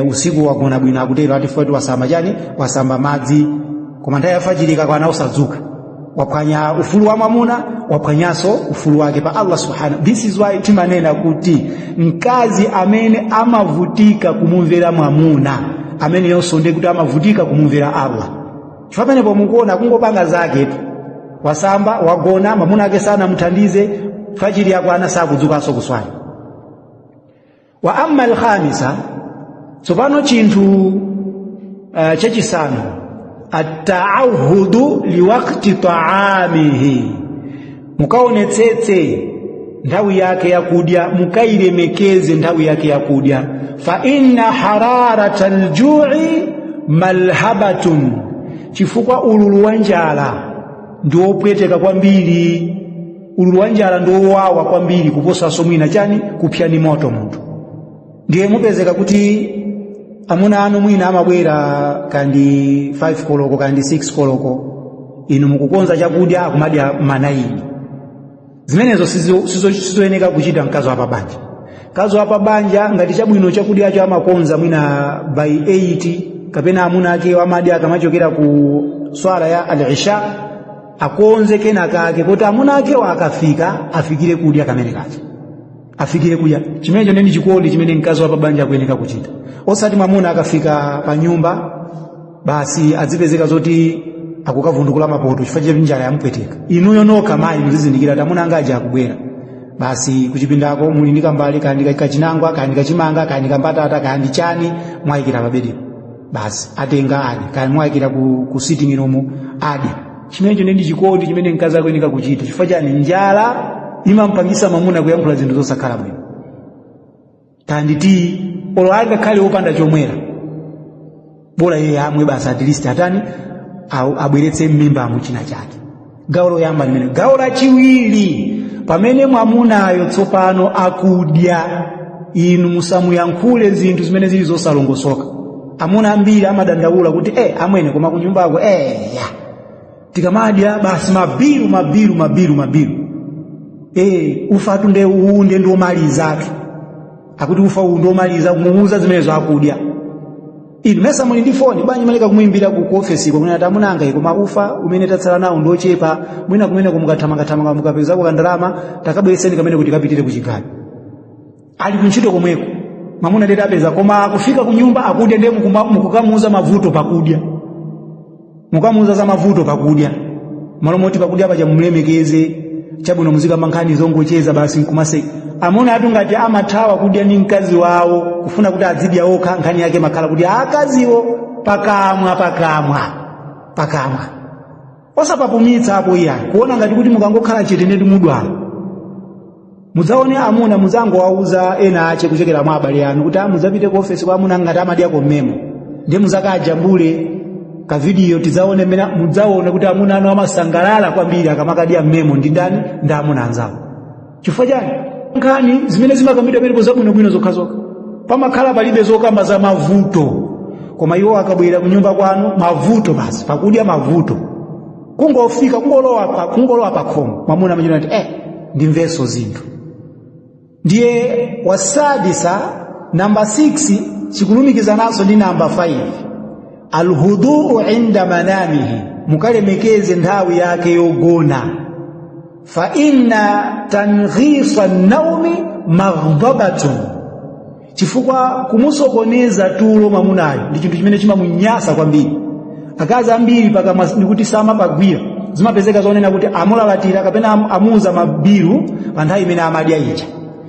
usiku wagona bwino, akutero ati fuati wasamba chani, wasamba madzi, koma nthawi ya fajiri ikakwana usadzuka, waphwanya ufulu wa mwamuna, waphwanyanso ufulu wake pa Allah subhanahu. This is why timanena kuti mkazi amene amavutika kumumvera mwamuna, amene yonso ndiye kuti amavutika kumumvera Allah, chifukwa pamenepo mukuona kungopanga zaketu, wasamba, wagona, mwamuna ake sanamuthandize, fajiri yakwana sakudzukanso kuswali. Wa amma alkhamisa, tsopano chinthu chachisanu, ataahudu liwakti taamihi, mukaonetsetse nthawi yake yakudya, mukayilemekeze nthawi yake yakudya. Fa inna hararata aljui malhabatun, chifukwa ululu wa njala ndi wopweteka kwambiri, ululu wa njala ndi wowawa kwambiri kuposanso mwina chani, kupsa ni moto munthu. Ndiye mupezeka kuti amuna anu mwina amabwera kandi 5 koloko kandi 6 koloko, inu mukukonza chakudya, akumadya manaini. Zimenezo sizoyeneka kuchita mkazi wa pabanja. Mkazi wa pabanja ngati chabwino chakudyacho amakonza mwina by 8, kapena amuna ake amadya akamachokera ku swala ya al-isha, akonze kenakake kuti amuna akewo akafika afikire kudya kamene kacha, afikire kudya. Chimenecho ndi chikondi chimene mkazi wa pabanja akuyeneka kuchita, osati mwamuna akafika pa nyumba basi adzipezeka zoti akukavundukula mapoto chifukwa cha njala yamupweteka. Inuyo nokha mayi muzizindikira kuti amuna anga aja akubwera, basi kuchipindako muli ndi kambali, kandi kachinangwa, kandi kachimanga, kandi kambatata, kandi chani, mwayikira pabedipo, basi atenga adya, kandi mwayikira ku sitting room adya. Chimenecho ndi chikondi chimene mkazi akuyeneka kuchita. Chifukwa chani? Njala imampangisa mwamuna kuyankhula zinthu zosakhala bwino. Kandi tii, olo angakhale wopanda chomwera, bola iye amwe basi, at least atani, abweretse m'mimbamo china chake. Gawo loyamba limene. Gawo lachiwiri, pamene mwamunayo tsopano akudya, inu musamuyankhule zinthu zimene zili zosalongosoka. Amuna ambiri amadandaula kuti amwene, koma kunyumbako ya tikamadya basi mabilu mabilu mabilu mabilu, ufatu nde uwu nde ndiomalizatu, akuti ufa uwu ndiomaliza. Kumuuza zimenezo akudya, inu mesa muli ndi foni bwanji maleka kumuimbira ku ofesi kunena kuti amunanga, koma ufa umene tatsala nawo ndiochepa, mwina kumeneko mukathamangathamanga mukapezako kandalama, takabwereseni kamene kuti kapitire kuchigayo. Ali kuntchito komweko mwamuna ndeti apeza, koma akufika ku nyumba akudya, ndiye mukukamuuza mavuto pakudya, mukamuuza za mavuto pakudya, malo moti pakudya paja mumulemekeze chabwino, muzikamba nkhani zongocheza basi nkumaseka. Amuna atu ngati amathawa kudya ndi mkazi wawo kufuna kuti azidya okha, nkhani yake makhala kuti akaziwo pakamwa pakamwa pakamwa, osapapumitsa apo iya, kuona ngati kuti mukangokhala chete ndetu mudwala. Mudzaone amuna, mudzangowauza ena ache kuchokera mwa abale anu kuti mudzapite ku ofesi kwa amuna ngati amadyako mmemo, ndiye muzakajambule kavidiyo tidzaone mmene mudzaone kuti amuna anu amasangalala kwambiri akamakadya mmemo ndi ndani, ndi amuna anzawo. Chifukwa chani? Nkhani zimene zimakambidwa pamenepo zabwinobwino zokhazokha, pamakhala palibe zokamba za mavuto. Koma iwo akabwera kunyumba kwanu, mavuto basi, pakudya mavuto, kungofika kungolowa pa khomo mwamuna amachita kuti ndimvenso zinthu. Ndiye wasadisa namba 6 chikulumikizananso ndi namba 5, alhuduu inda manamihi, mukalemekeze nthawi yake yogona. Fa inna tanghisa naumi maghdabatun, chifukwa kumusokoneza tulo mwamunayo ndi chinthu chimene chimamunyasa kwambiri. Akazi ambiri pakamwa ndikuti samapagwira, zimapezeka zonena kuti amulalatira kapena amuuza mabiru pa nthawi imene amadya ija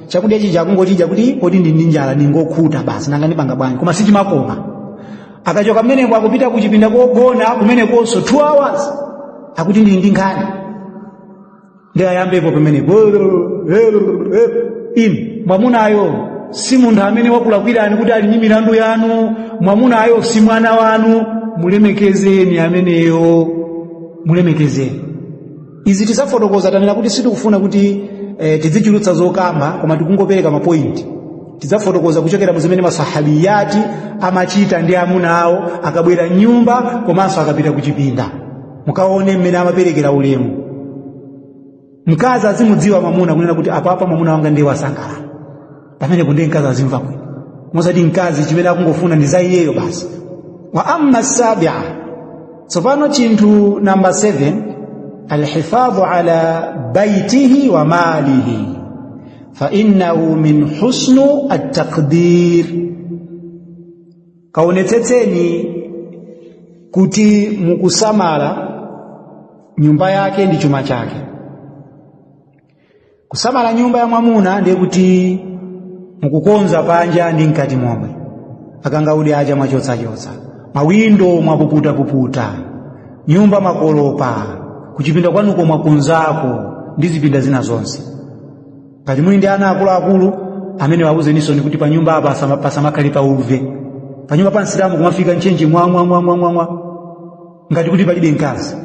chakudya chija, akungochidya kuti poti ndi njala, ndingokhuta basi, nanga ndipanga bwanji, koma sichimakoma. Akachoka mmeneko akupita kuchipinda kogona, kumenekonso 2 hours akuti ndili ndi nkhani, ndi ayambepo pamenepo. Inu mwamunayo si munthu amene wakulakwirani kuti ali ndi milandu yanu, mwamunayo si mwana wanu, mulemekezeni ameneyo, mulemekezeni. Izi tizafotokoza, tanena kuti sitikufuna kuti tidzichulutsa zokamba, koma tikungopereka mapointi. Tidzafotokoza kuchokera mu zimene masahabiyati amachita ndi amuna awo akabwera nyumba komanso akapita kuchipinda, mukaone mmene amaperekera ulemu. Mkazi azimudziwa mwamuna kunena kuti apapa mwamuna wanga ndiye wasangalala, pamene kunde mkazi azimva bwino, mosati mkazi chimene akungofuna ndi za iyeyo basi. Wa amma sabia, tsopano chinthu namba 7, alhifadhu ala baitihi wa malihi fa innahu min husnu at-taqdir. Kaonetsetseni kuti mukusamala nyumba yake ndi chuma chake. Kusamala nyumba ya mwamuna ndiye kuti mukukonza panja ndi mkati momwe, akangaudi aja mwachotsachotsa, mawindo mwapuputapuputa, nyumba makolopa, kuchipinda kwanuko mwakonzako ndi zipinda zina zonse. Ngati muli ndi ana akuluakulu amene wauzeninso kuti pa nyumba apa pasamakhale pauve, pa nyumba pa Msilamu kumafika ntchentche mwa mwa mwa mwa mwa ngati kuti palibe mkazi.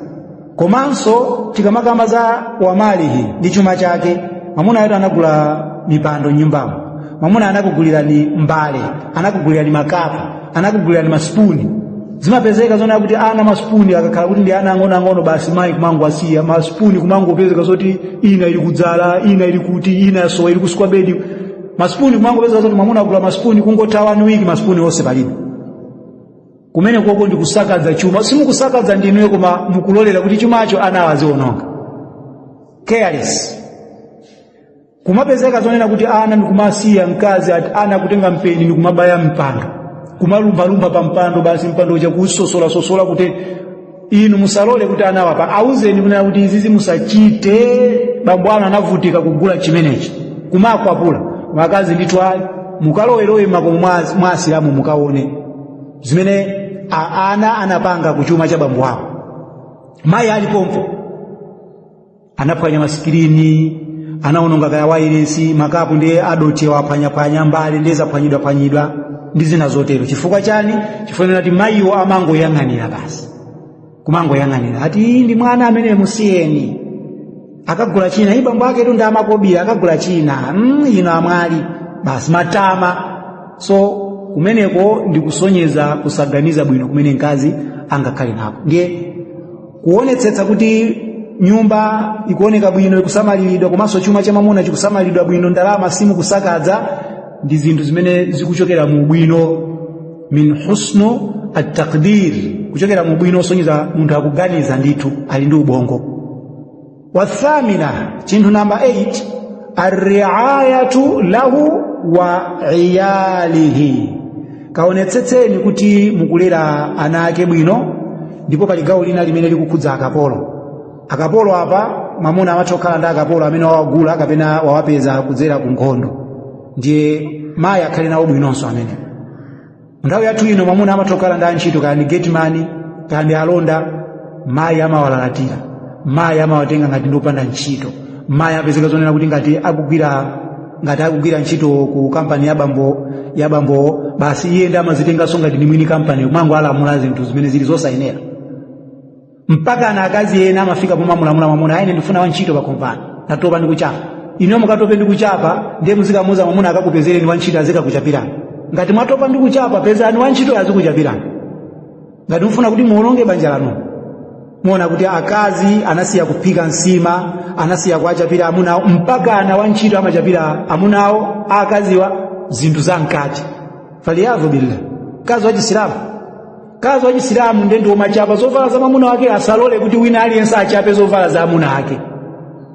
Komanso tikamakamba za wamalihi ndi chuma chake, mwamuna yetu anagula mipando nyumbamo, mwamuna anakugulirani mbale, anakugulirani makapu, anakugulirani masipuni. Zimapezeka zona kuti ana masipuni akakhala kuti ndi ana ang'onoang'ono basi mayi kumangowasiya masipuni, kumangopezeka zoti ina ili kudzala, ina ili kuti, ina yasowa ili kusukwa bedi, masipuni kumangopezeka zoti mwamuna agula masipuni, kungotha 1 week masipuni onse palibe. Kumene koko ndi kusakaza chuma, simukusakaza ndinuyo koma mukulolera kuti chumacho ana aziononga, careless. Kumapezeka zonena kuti ana ndikumasiya mkazi ati ana kutenga mpeni ndikumabaya mpando, kumalumphalumpa pa mpando basi, mpando uja kusosola kuti inu musalole kuti ana wapa auzeni kunena kuti izizi musachite, bambo anu anavutika kugula chimenechi, kumakwapula makazi ndithu ayi. Mukalowerowe makomo mwa Asilamu mukaone zimene ana anapanga kuchuma cha bambo awo. Mayi alipompo anaphwanya masikirini, anaononga kaya wairesi, makapu ndiye adotewa aphwanyaphwanya, mbale ndiye zaphwanyidwaphwanyidwa ndi zina zotero. Chifukwa chani? Chifukwa kuti mayiwo amangoyang'anira basi, kumangoyang'anira ati ndi mwana amene musiyeni akagula china, iye bambo ake ndi amakobira akagula china, ino amwali basi matama. So kumeneko ndi kusonyeza kusaganiza bwino kumene mkazi angakhale nako. Ndiye kuonetsetsa kuti nyumba ikuoneka bwino, ikusamaliridwa, komanso chuma cha mwamuna chikusamaliridwa bwino, ndalama simukusakaza, ndi zinthu zimene zikuchokera mu bwino, min husnu at-taqdir, kuchokera mu bwino osonyeza munthu akuganiza ndithu, ali ndi ubongo. Wathamina, chinthu namba 8, arriayatu lahu wa iyalihi. Kaonetsetseni kuti mukulera ana ake bwino. Ndipo pali gawo lina limene likukhudza akapolo. Akapolo apa mwamuna amatha kukhala ndi akapolo amene wawagula kapena wawapeza kudzera ku nkhondo, ndiye mayi akhale nawo bwinonso amene. Nthawi yathu ino mwamuna amatha kukhala ndi antchito, kaya ndi gateman kaya ndi alonda, mayi amawalalatira, mayi amawatenga ngati ndi opanda ntchito, Mayi apezeka zonena kuti ngati akugwira ntchito ku kampani ya bambo, basi iye ndi amazitenganso ngati ndi mwini kampani, kumango alamula zinthu zimene zili zosayenera. Mpaka ana akazi ena amafika pomamulamula mwamuna, "Ayi, ndifuna wantchito pa kompani, ndatopa ndi kuchapa." Inuyo mukatope ndi kuchapa, ndiye muzikamuza mwamuna akakupezereni wantchito azikakuchapirani. Ngati mwatopa ndi kuchapa, pezani wantchito azikuchapirani. Ngati mufuna kuti muwononge banja lanu, muona kuti akazi anasiya kuphika nsima, anasiya kuachapira amunawo, mpaka ana wantchito amachapira amunawo akaziwa zinthu za mkati. Faliyadhu billah. Mkazi wa Chisilamu, mkazi wa Chisilamu ndiye ndi womachapa zovala za mwamuna wake, asalole kuti wina aliyense achape zovala za amuna ake.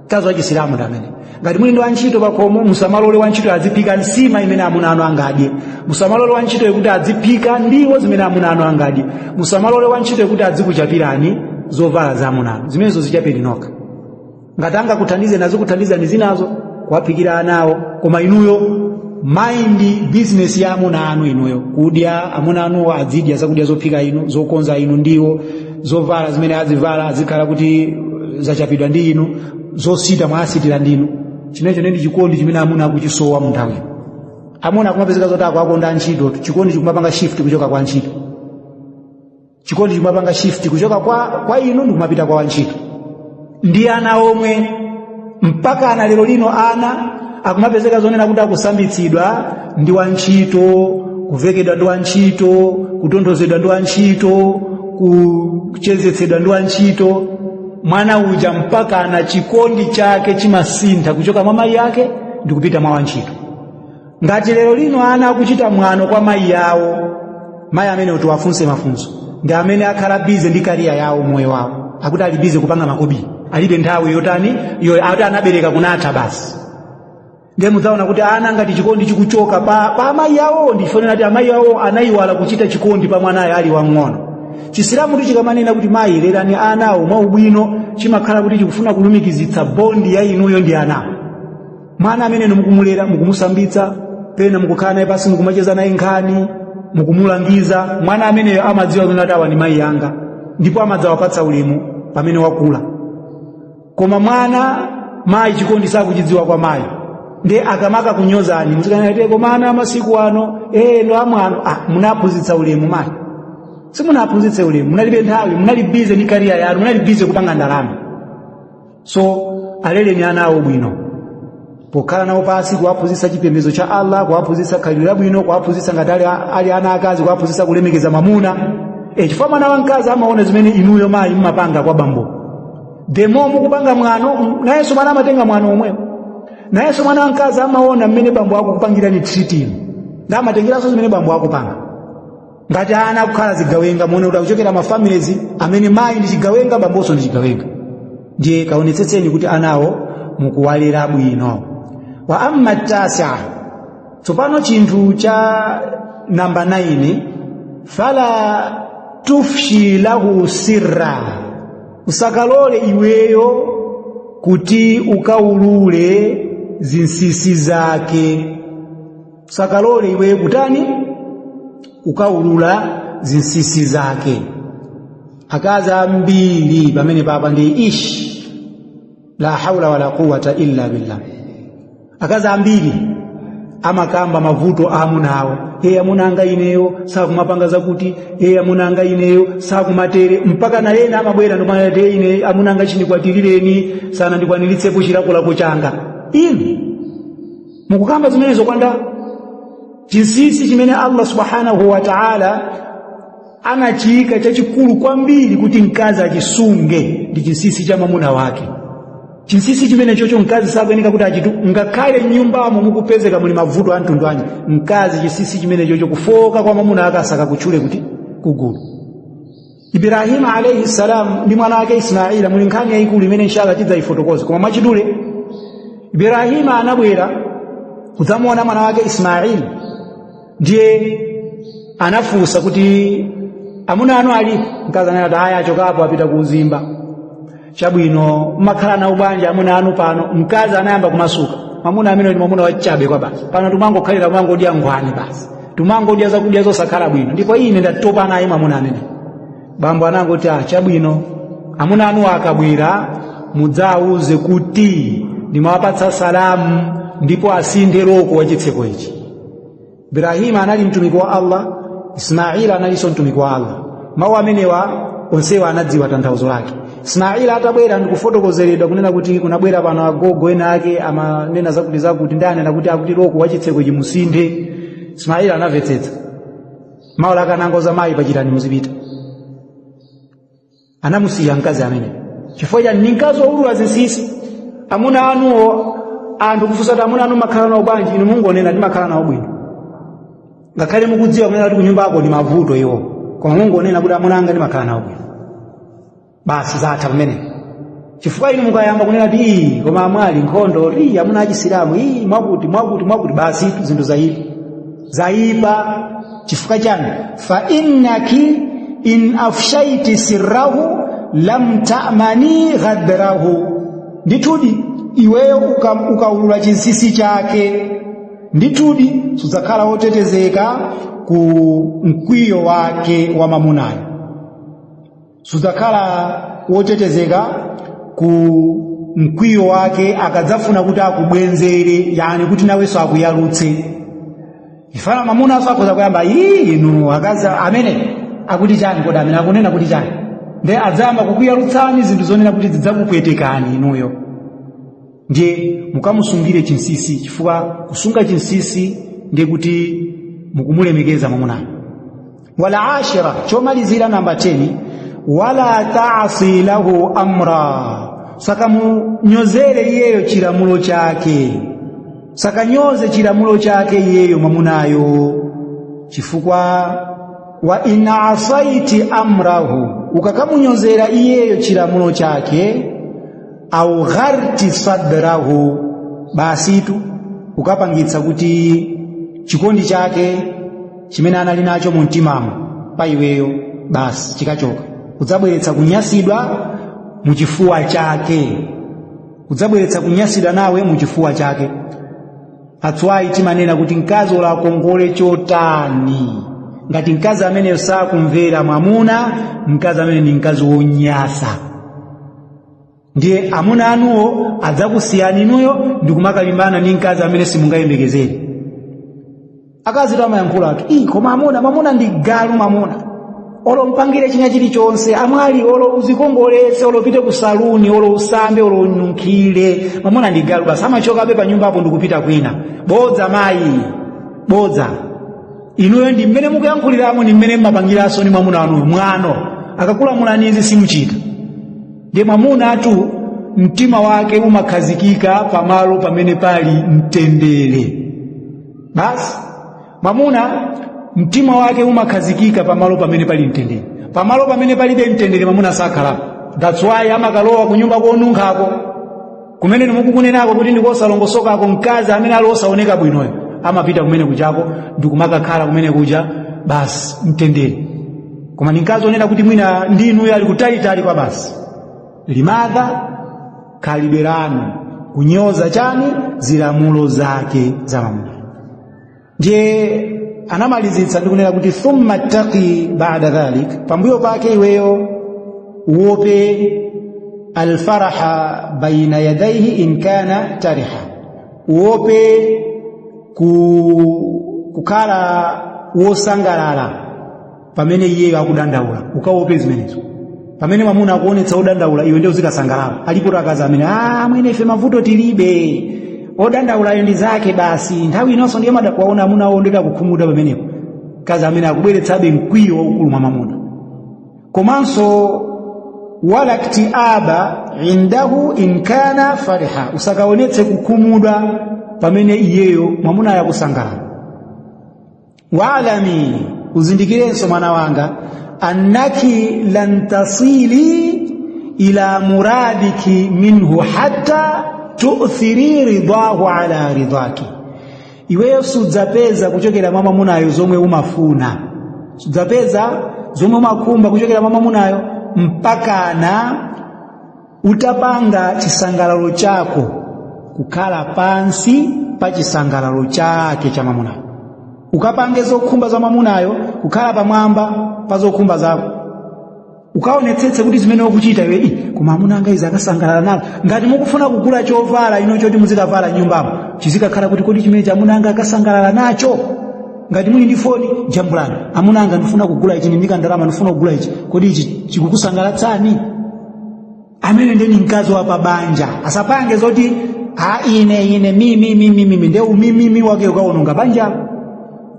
Mkazi wa Chisilamu ndi amene, ngati muli ndi wantchito pakhomo, musamalole wantchito aziphika nsima imene amuna anu angadye. Musamalole wantchito kuti aziphika ndiwo zimene amuna anu angadye. Musamalole wantchito kuti azikuchapirani zovala za amuna anu. Zimenezo zichapeni nokha. Ngati angakuthandizeni, azikuthandizani zinazo, kuwaphikira anawo, koma inuyo mind business ya amuna anu. Inuyo kudya, amuna anuwo azidya zakudya zophika inu, zokonza inu, ndiwo zovala zimene azivala azikhala kuti zachapidwa ndi inu, zosita mwasitira ndinu. Chimenecho ndi chikondi chimene amuna akuchisowa mu nthawi. Amuna akumapezeka zoti akuakonda antchito. Chikondi chikumapanga shift kuchoka kwa antchito, chikondi chikumapanga shift kuchoka kwa inu ndikumapita kwa wantchito ndi ana omwe. Mpaka ana lero lino, ana akumapezeka zonena kuti akusambitsidwa ndi wantchito, kuvekedwa ndi wantchito, kutonthozedwa ndi wantchito, kuchezetsedwa ndi wantchito. Mwana uja mpaka ana chikondi chake chimasintha kuchoka mwa mayi ake ndi kupita mwa wantchito. Ngati lero lino ana akuchita mwano kwa mayi awo, mayi amene tiwafunse mafunso ndi amene akhala busy ndi career yawo, moyo wawo, akuti ali busy kupanga makobiri, alibe nthawi yotani yo, ati anabereka kunatha basi. Ndiye mudzaona kuti ana, ngati chikondi chikuchoka pa amayi awo, ndifonera kuti amayi awo anayiwala kuchita chikondi pa mwanayo ali wang'ono. Chisilamu chikamanena kuti mayi lerani ana awo mwaubwino, chimakhala kuti chikufuna kulumikizitsa bond ya inuyo ndi anawo. Mwana amene mukumulera, mukumusambitsa, pena mukukhala naye pasi, mukumacheza naye nkhani, mukumulangiza, mwana ameneyo amadziwa kuti awa ndi mayi yanga, ndipo amadzawapatsa ulemu pamene wakula. Koma mwana mayi chikondi sakuchidziwa kwa mayi, ndiye akamaka kunyozani, muzikanati, "Koma ana amasiku ano ndo amwano." Ah, munaphunzitsa ulemu mayi? Simunaphunzitse ulemu. Munalibe nthawi, munali busy ndi career yanu, munali busy kupanga ndalama. So aleleni ana awo bwino pokhala nawo pasi, kuwaphunzitsa chipembedzo cha Allah, kuwaphunzitsa khalidwe labwino, kuwaphunzitsa ngati ali ana akazi, kuwaphunzitsa kulemekeza mwamuna. Chifukwa mwana wamkazi amaona zimene inuyo mayi mmapanga kwa bambo. The more mukupanga mwano, nayenso mwana amatenga mwano omwewo. Nayenso mwana wamkazi amaona mmene bambo akukupangirani treat inu, ndi amatengeranso zimene bambo akupanga. Ngati ana akukhala zigawenga, muone kuti akuchokera ma families amene mayi ndi chigawenga, bambonso ndi chigawenga. Ndiye kaonetsetseni kuti anawo mukuwalera bwino. Wa amma tasia, tsopano chinthu cha namba 9, fala tufshi lahu sirra, usakalole iweyo kuti ukaulule zinsinsi zake. Usakalole iweyo kutani? Ukaulula zinsinsi zake. Akazi ambiri pamene papa ndi ish, la haula wala quwwata illa billah. Akazi ambiri amakamba mavuto a amuna awo: "E, amuna anga ineyo sakumapanga zakuti, e, amuna anga ineyo sakumatere." Mpaka na ena amabwera ndikumati, "Ine amuna anga chindikwatirireni sana ndikwaniritsepo chilakolako changa." Inu mukukamba zimenezo kwanda chinsinsi chimene Allah subhanahu wa ta'ala anachiyika chachikulu kwambiri kuti mkazi achisunge ndi chinsinsi cha mwamuna wake. Chinsinsi chimene chocho mkazi sakuyeneka kuti achitu, ngakhale mnyumbamo mukupezeka muli mavuto a mtundu wanji. Mkazi chinsinsi chimene chocho, kufoka kwa mwamuna ake, asakakutchule kuti kugulu. Ibrahimu alayhi salam ndi mwana wake Ismaila, muli nkhani yayikulu imene inshallah tidzayifotokoza, koma mwachidule, Ibrahimu anabwera kudzamuona mwana wake Ismaili, ndiye anafunsa kuti, "Amuna anu alipo?" Mkazi anati, "Aya, achokapo, apita ku uzimba." "Chabwino, mmakhala nawo bwanji amuna anu pano?" Mkazi anayamba kumasuka: "Mwamuna amene ndi mwamuna wachabe kwa basi. Pano tumangokhalira kumangodya nkhwani basi, tumangodya zakudya zosakhala bwino, ndipo ine ndatopa naye mwamuna amene." Bambo anangoti, "Ah, chabwino, amuna anu akabwera mudzawuze kuti Ndimawapatsa salamu ndipo asinthe loko wa chitseko ichi. Ibrahima anali mtumiki wa Allah, Ismaila analinso mtumiki wa Allah. Mawu amenewa onsewa anadziwa tanthauzo lake. Ismaila atabwera ndikufotokozeredwa kunena kuti kunabwera pano agogo ena ake amanena zakuti zakuti, ndi anena kuti akuti loko wa chitseko chimusinthe. Ismaila anamvetsetsa mawu lake, anangoza mayi pachitani muzipita. Anamusiya mkazi amene chifukwa chani? Ni mkazi woulula zinsinsi. Amuna anuwo, anthu kufunsa kuti amuna anu makhala nawo bwanji, inu mungonena ndimakhala nawo bwino, ngakhale mukudziwa kunena kuti kunyumba ako ndi mavuto iwo, koma mungonena kuti amuna anga ndimakhala nawo bwino, basi zatha pamene. Chifukwa inu mukayamba kunena kuti ii, koma amwali nkhondo ii, amuna achisilamu ii, mwakuti mwakuti mwakuti, basi zinthu zaipa zaipa. Chifukwa chani? Fa innaki in afshaiti sirrahu lam ta'mani ghadrahu, ndithudi iweyo ukaulula chinsinsi chake, ndithudi sudzakhala wotetezeka ku mkwiyo wake wa mamunayo, sudzakhala wotetezeka ku mkwiyo wake akadzafuna kuti akubwenzere, yani kuti nawenso akuyalutse. Ifana mamuna aso akhoza kuyamba, ii, inu akazi amene akuti chani kodi, amene akunena kuti chani? Nde adzayamba kukuyalutsani zinthu zonena kuti zidzakupwetekani inuyo. Ndiye mukamusungire chinsinsi, chifukwa kusunga chinsinsi ndiye kuti mukumulemekeza mwamunayo. Wala ashira, chomalizira namba 10, wala ta'si lahu amra, sakamunyozere iyeyo chilamulo chake, sakanyoze chilamulo chake iyeyo mwamunayo. Chifukwa wa in asaiti amrahu, ukakamunyozera iyeyo chilamulo chake, au gharti sadrahu, basitu ukapangitsa kuti chikondi chake chimene anali nacho mu mtimamo pa iweyo basi chikachoka, kudzabweretsa kunyasidwa muchifuwa chake, kudzabweretsa kunyasidwa nawe muchifuwa chake. Atswayi timanena kuti mkazi olakongole chotani, ngati mkazi ameneyo sakumvera mwamuna, mkazi amene ni mkazi wonyasa. Ndiye amuna anuwo adzakusiyani inuyo ndikumakalimbana ndi mkazi amene simungayembekezere. Akazi tamayankhulatu, ii, koma amuna, mwamuna ndi galu, mwamuna olo mpangire china chilichonse, amwali olo uzikongoletse, olo upite ku saluni, olo usambe, olo ununkhire, mwamuna ndi galu basi, amachokabe pa nyumbapo ndikupita kwina. Bodza mayi, bodza. Inuyo ndi mmene mukuyankhuliramo ndi mmene mmapangiranso ndi mwamuna wanuyo mwano, akakulamulani izi simuchita. Ndiye mwamuna atu mtima wake umakhazikika pamalo pamene pali mtendere basi. Mwamuna mtima wake umakhazikika pamalo pamene pali mtendere. Pamalo pamene palibe mtendere mwamuna sakhalapo. That's why amakalowa kunyumba konunkhako kumene nimukukunenako kuti ndikosalongosokako. Mkazi amene ali osaoneka bwinoyo amapita kumene kuchako ndikumakakhala kumene kuja, basi mtendere. Koma ni mkazi onena kuti mwina ndinuyo ali kutalitali kwa basi. Limadha khalidwe lanu kunyoza chani? Zilamulo zake za mwamuna. Ndiye anamalizitsa ndi kunena kuti thumma ttaqi ba'da dhalik, pambuyo pake iweyo uope alfaraha baina yadaihi in kana tariha, uope kukhala wosangalala pamene iyeyo akudandaula. Ukaope zimenezo pamene mwamuna akuonetsa odandaula, iwe ndiye uzikasangalala. Alipo akazi amene, ah, mwene ife mavuto tilibe, odandaulayo ndi zake basi, nthawi inonso ndiye madakuwaona amuna awo ndeta kukhumudwa pamenepo. Kazi amene akubweretsabe mkwiyo waukulu mwa mwamuna. Komanso wala ktiaba indahu in kana fariha, usakaonetse kukhumudwa pamene iyeyo mwamunayo akusangalala. Waalami, uzindikirenso mwana wanga, annaki lan tasili ila muradiki minhu hatta tu'thiri ridahu ala ridaki, iweyo sudzapeza kuchokera mwa mwamunayo zomwe umafuna, sudzapeza zomwe umakhumba kuchokera mwa mwamunayo mpakana utapanga chisangalalo chako kukhala pansi pa chisangalalo chake cha mwamunayo. Ukapange zokhumba za mwamunayo kukhala pamwamba pa zokhumba zako. Ukaonetsetse kuti zimene ukuchita iwe, koma amuna anga izi akasangalala nazo. Ngati mukufuna kugula chovala ino choti muzikavala nyumbamo, chizikakhala kuti kodi chimene amuna anga akasangalala nacho. Ngati muli ndi foni, jambulani, amuna anga ndifuna kugula ichi, ndika ndalama ndifuna kugula ichi, kodi ichi chikukusangalatsani? Amene ndeni mkazi wa pabanja asapange zoti a ine ine mi mi mi mi mi, nde umimimi wake ukaononga banja.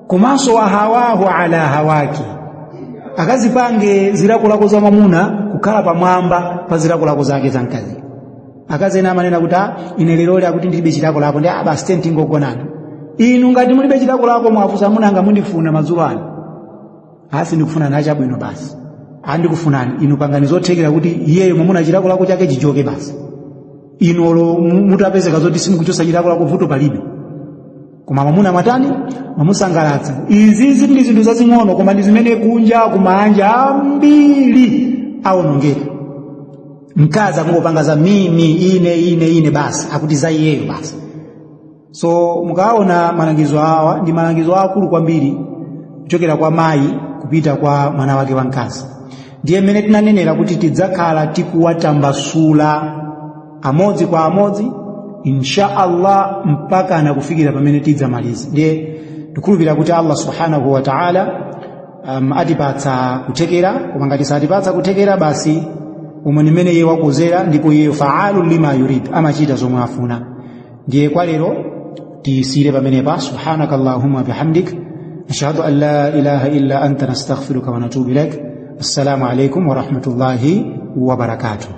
Komanso wahawahu ala hawaki, akazipange zilakolako za mwamuna kukhala pamwamba pa zilakolako zake za mkazi. Akazi ena amanena kuti ine lero akuti ndilibe chilakolako, ndi basi tentingogonana. Inu ngati mulibe chilakolako, mwafusa amuna anga mundifuna madzulo ano, asi ndikufuna nachabwino basi, andikufunani inu, pangani zothekera kuti iyeyo mwamuna chilakolako chake chichoke basi. Inu olo mutapezeka zoti simukuchosa chilakolako, vuto palibe, koma mwamuna mwatani, mwamusangalatsa. Izizi ndi zinthu zazing'ono, koma ndi zimene kunja kumanja ambiri awonongeka. Mkazi akungopanga za mimi ine ine ine basi, akuti za iyeyo basi. So mukaona malangizo awa ndi malangizo akulu kwambiri kuchokera kwa mayi kupita kwa mwana wake wamkazi. Ndiye mmene tinanenera kuti tidzakhala tikuwatambasula amodzi kwa amodzi insha Allah mpaka anakufikira pamene tidzamaliza. Ndiye ndikhulupirira kuti Allah subhanahu wa ta'ala atipatsa kuthekera, koma ngati satipatsa kuthekera basi umo ni mmene iye wakozera, ndipo iye faalu lima yurid, amachita zomwe afuna. Ndiye kwa lero tisire pamenepa. Subhanakallahumma bihamdik, nashhadu an la ilaha illa anta, nastaghfiruka wa natubu ilaik. Assalamu alaikum wa rahmatullahi wa barakatuh.